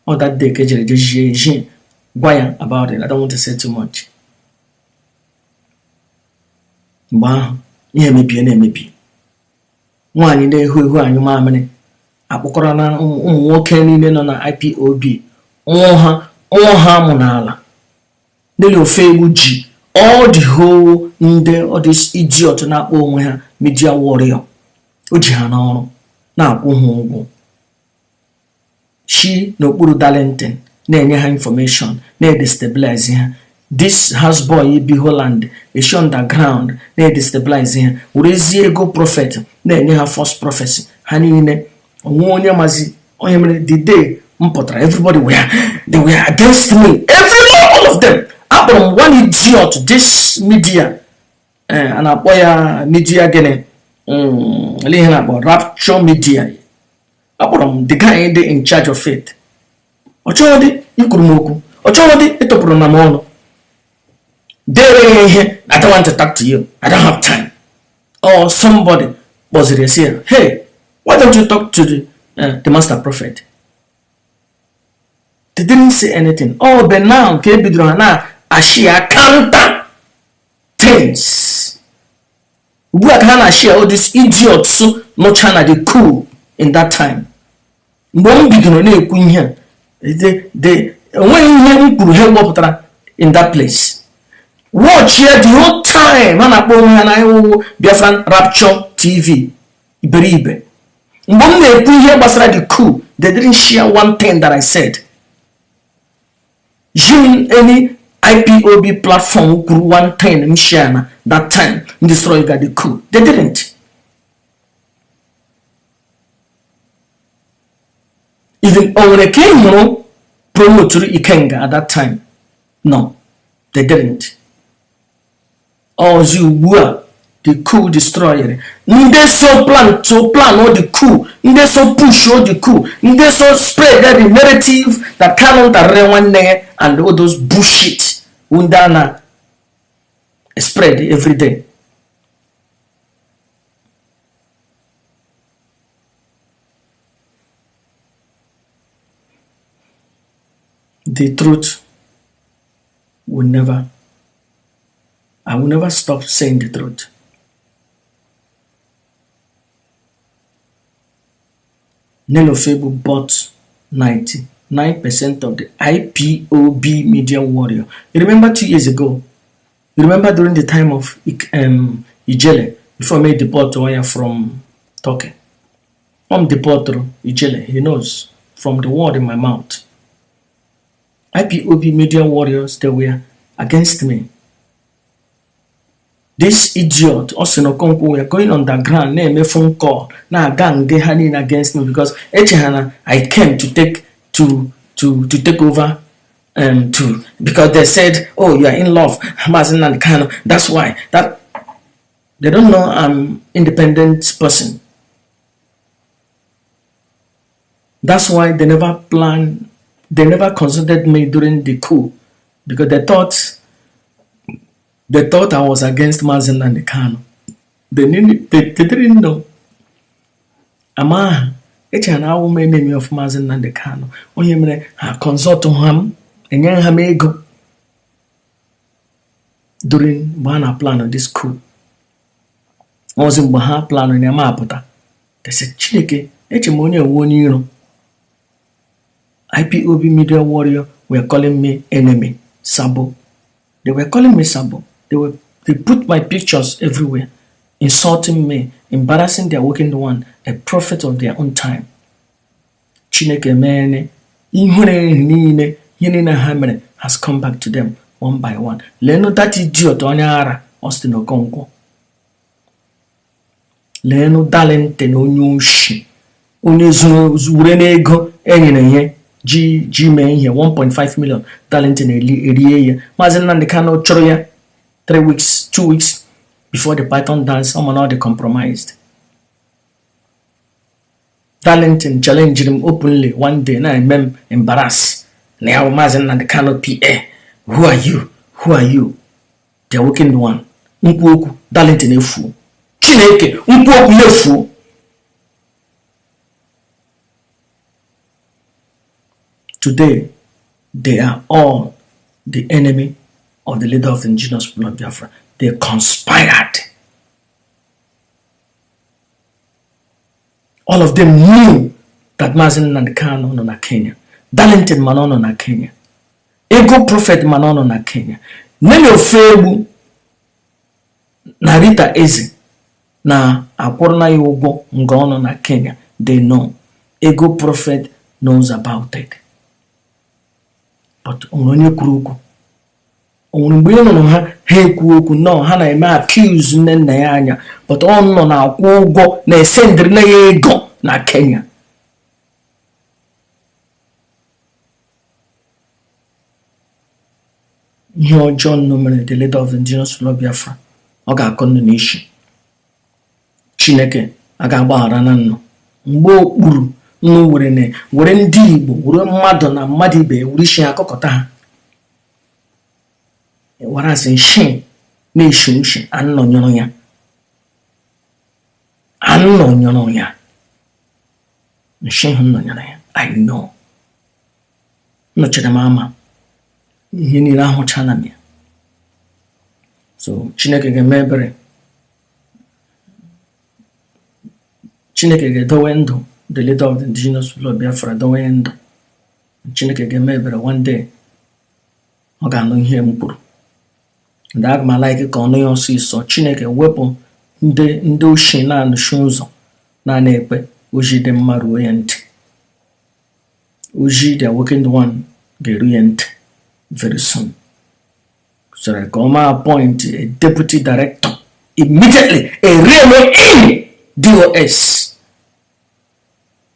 or that day ka ejere je jie ejie gwa ya about it. I don't want to say too much. Mgbe ahụ ihe emebie na-emebi, nwaanyị na-ehu ehu anyụ mamịrị akpọkọrọ na ụmụ nwoke niile nọ na IPOB nwụọ ha amụ n'ala. Nelly Ofegbu ji all the whole ndị all this idiot na-akpọ onwe ha media warrior, o ji ha n'ọrụ na-akwụ ha ụgwọ, shi n'okpuru Darlington na-enye ha information, na-edestabilize ha. This houseboy bi Holland eshi underground na-edestabilize ha, werezie ego prophet na-enye ha false prophecy. Ha niile onwe onye mazi onye mere. The day m pụtara, everybody were they were against me, every all of them. Akpọrọ m one idiot, this media a na-akpọ ya media gịnị, ele ihe na-akpọ Rapture Media. Akpọrọ m the guy dị in charge of it. Ọ chọghị dị ikwuru m okwu, ọ chọghị dị ịtụpụrụ na m ọnụ dere ya ihe. I don't want to talk to you, I don't have time. Or somebody kpọziri ya sị ya, hey, why don't you talk to the master prophet? They didn't say anything. Oh, but now ka e bidoro ha na-ashị ya counter things. Ugbu a ka ha na-ashị all these idiots nọcha na the coup in that time. Mgbe m bidoro na-ekwu ihe a, enweghị ihe m kwuru ha wepụtara in that place. Watch ya the whole time ha na-akpọ onwe ha na iwu Biafran Rapture TV iberibe. Mgbe m na-ekwu ihe gbasara the coup, they didn't share one thing that I said. Jim any IPOB platform kwuru one thing m share na that time m destroy the coup. They didn't even. O nwere ka ị hụrụ promoturu Ikenga at that time? No, they didn't. Ọzi ugbu a the coup destroyer, ndị so plan to plan all the coup, ndị so push all the coup, ndị so spread the narrative that Kanu tarịrị nwanne ya and all those bullshit ndị a na spread every day. The truth will never, I will never stop saying the truth. Nelly Ofegbu bought 99% of the IPOB media warrior. You remember 2 years ago, you remember during the time of Ijele, before I made deport Oya from Turkey. I'm deport Ijele, he knows from the word in my mouth. IPOB media warriors, they were against me. This idiot, Austin Okonkwo, were going underground, na-eme phone call, na-aga nge ha niile against me because eche ha na I came to take to take over to because they said, oh, you are in love, Mazi Nnamdi Kanu. That's why that they don't know I'm independent person. That's why they never planned, they never consulted me during the coup because they thought I was against Mazi Nnamdi Kanu. They didn't know. Ama ha eche na awụ m enemy of Mazi Nnamdi Kanu. Onye mere ha consult ha m enye ha m ego during mgbe ha na plan this coup. Ozi mgbe ha plan na eme apụta. They said, Chineke, eche m onye ewu onye iro. IPOB media warrior were calling me enemy, Sabo. They were calling me Sabo. They put my pictures everywhere, insulting me, embarrassing the awakened one, a prophet of their own time. Chineke meene ihere niile ihe niile ha mere has come back to them one by one. Leenụ that idiot onye ara Austin Okonkwo. Leenụ Darlington onye oshi onye zuru were n'ego enyere ihe ji mee ihe 1.5 million. Darlington erie ya. Maazị Nnamdi Kanu chụrụ ya 3 weeks, 2 weeks before the python dance. Ọ ma na ọ dị compromised. Darlington challenged him openly one day na-eme m embarrass na ya bụ Maazị Nnamdi Kanu PA. Who are you? Who are you? The awakened one. Nkwu okwu Darlington efuo. Chineke nkwu okwu ya efuo. Today, they are all the enemy of the leader of the indigenous people of Biafra. They conspired. All of them knew that Maazị Nnamdi Kanu nọ na Kenya. Darlington mana ọ nọ na Kenya. Ego Prophet mana ọ nọ na Kenya. Nelly Ofoegbu na Rita Eze na akwụrụ na ya ụgwọ nga ọ nọ na Kenya. They know. Ego Prophet knows about it. But o nwere onye kwuru okwu? O nwere mgbe ị nụrụ ha ekwu okwu? No, ha na-eme accuse nne nna ya anya, but ọ nọ na-akwụ ụgwọ na-esendịrị na ya ego na Kenya. Ihe ọjọọ nnụ mere the leader of the indigenous people of Biafra, ọ ga-akọ nnu n'isi. Chineke a ga-agbaghara na nnụ mgbe okpuru nnu were na were ndị Igbo were mmadụ na mmadụ ibe ya were isi ha akọkọta ha were asị nshi na-eshi ushi anọnyụrụ ya anọnyụrụ ya nshi hụ nọnyere ya. I know. Nnọchiri m ama ihe niile ahụchala m ya. So Chineke ga-eme ebere. Chineke ga-edowe ndụ the leader of the indigenous people of Biafra, dowe ya ndụ. Chineke ga-eme ebere, one day ọ ga-anụ ihe m kwuru. Ndị aga m a-like ka ọ nụ ya ọsịsọ. Chineke wepụ ndị oshi na-anụchi ụzọ na-ana ekpe oji dị mma ruo ya ntị. Oji the awakened one ga-eru ya ntị very soon. So that ka ọ ma appoint a deputy director immediately, a real in DOS.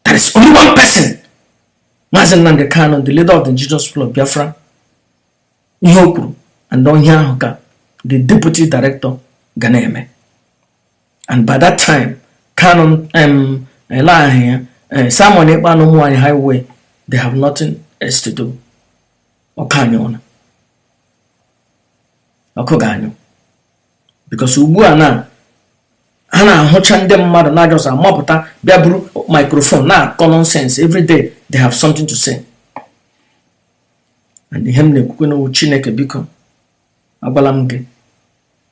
There is only one person, Maazị Nnamdi Kanu, the leader of the indigenous people of Biafra. Ihe o kwuru and ihe ahụ ka the deputy director ga na-eme. And by that time, Kanu ele ahụ ya Simon Ekpa na ụmụ nwanyị highway, they have nothing else to do. Ọkụ anyụọla, ọkụ ga-anyụ, because ugbu a na ha na-ahụcha ndị mmadụ na-ajọsa amapụta bịa buru microphone na-akọ nonsense every day. They have something to say. And ihe m na-ekwukwe n'owu, Chineke biko, agwala m gị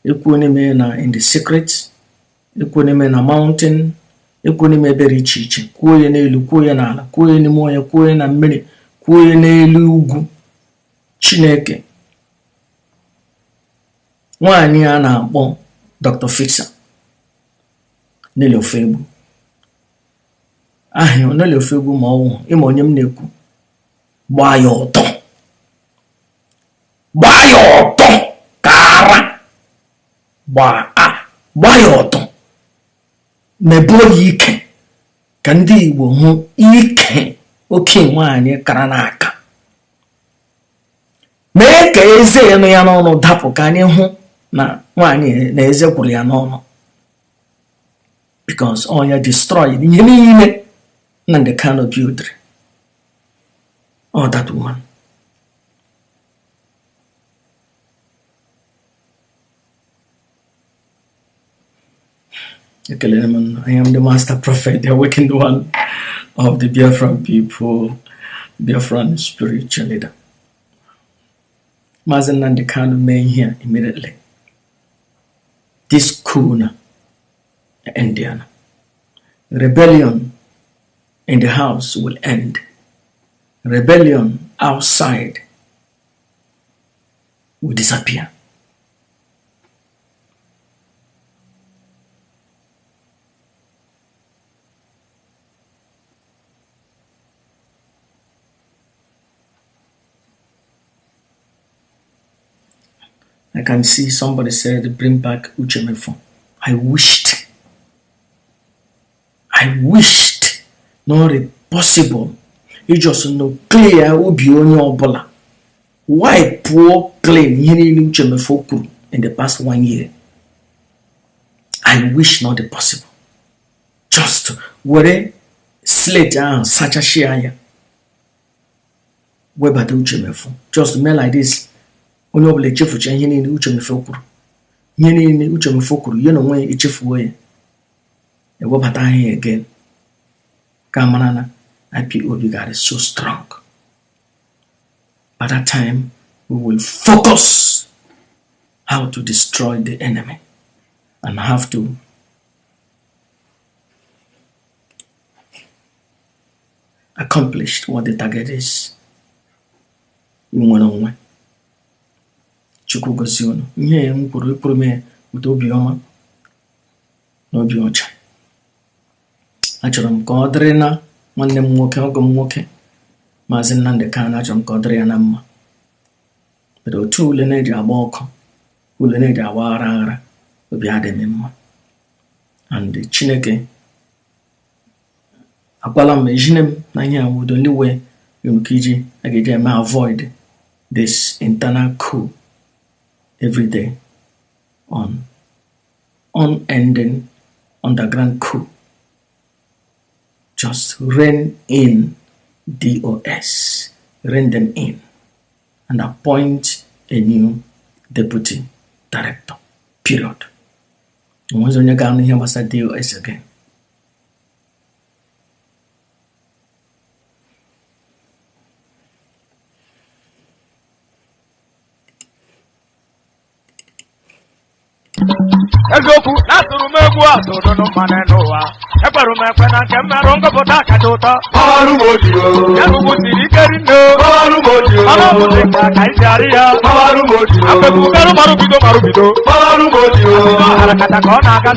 ekwuo n'ime na in the secret, ekwuo n'ime na mountain, ekwuo n'ime ebe dị iche iche, kwuo ya n'elu, kwuo ya n'ala, kwuo ya n'ime ọhịa, kwuo ya na mmiri, kwuo ya n'elu ugwu. Chineke, nwaanyị a na-akpọ Dr. Fixer Nelly Ofoegbu, aha Nelly Ofoegbu, ma ọ wụ ịma onye m na-ekwu, gbaa ya ọtọ, gbaa ya ọtọ ka ara gbaa a, gbaa ya ọtọ, mebuo ya ike ka ndị Igbo hụ ike oke nwaanyị kara n'aka. Mee ka eze ya nụ ya n'ọnụ dapụ ka anyị hụ na nwaanyị na eze gwụrụ ya n'ọnụ, because ọ ya destroy ihe niile Nnamdi Kanu build. All that woman. Ekelere m unu. I am the master prophet, the awakened one of the Biafran people, Biafran spiritual leader. Maazị Nnamdi Kanu mee ihe a immediately. This coup na Indiana. Rebellion in the house will end. Rebellion outside will disappear. I can see somebody said bring back Uche Mefor. I wished not possible. You just know clear obi onye ọbụla. Wipe clean ihe niile Uche Mefor kwuru in the past one year. I wish not possible. Just were slate ahụ sachasịa ya, webata Uche Mefor. Just mee like this, onye ọbụla echefucha ihe niile Uche Mefor kwuru, ihe niile Uche Mefor kwuru ya na onwe ya echefuo ya, ewebata ahịa again, ka mara na IPOB got so strong. By that time, we will focus how to destroy the enemy and have to accomplish what the target is. Inwere onwe. Chukwu gozie unu. Ihe m kwuru, ekwuru m ya with obiọma na obi ọcha. Achọrọ m ka ọ dịrị na nwanne m nwoke, ọgọ m nwoke, Maazị Nnamdi Kanu, achọrọ m ka ọ dịrị ya na mma. But otu ule na-eji agba ọkụ, ule na-eji agba aghara aghara, obi adịghị m mma. And Chineke agwala m ejine m na ihe a wụ the only way nke iji a ga-eji eme avoid this internal coup every day, on unending underground coup. Just rein in DOS, rein them in, and appoint a new deputy director. Period. Onwezi onye ga-anụ ihe gbasara DOS again. Eziokwu na atụrụ m egwu atụrụ mmanụ n'ụwa, ekwerụ m ekwe na nke mmerụ ngụpụta kacha ụtọ. Ọrụ m oji o. Ya bụ siri ike rinne. Ọrụ m oji o. Ọrụ bụ dị ka ka isi arị ya. Ọrụ m oji o. Akpekwu marụ bido marụ bido. Ọrụ m oji o. Ọhara kacha ka ọ na-aga.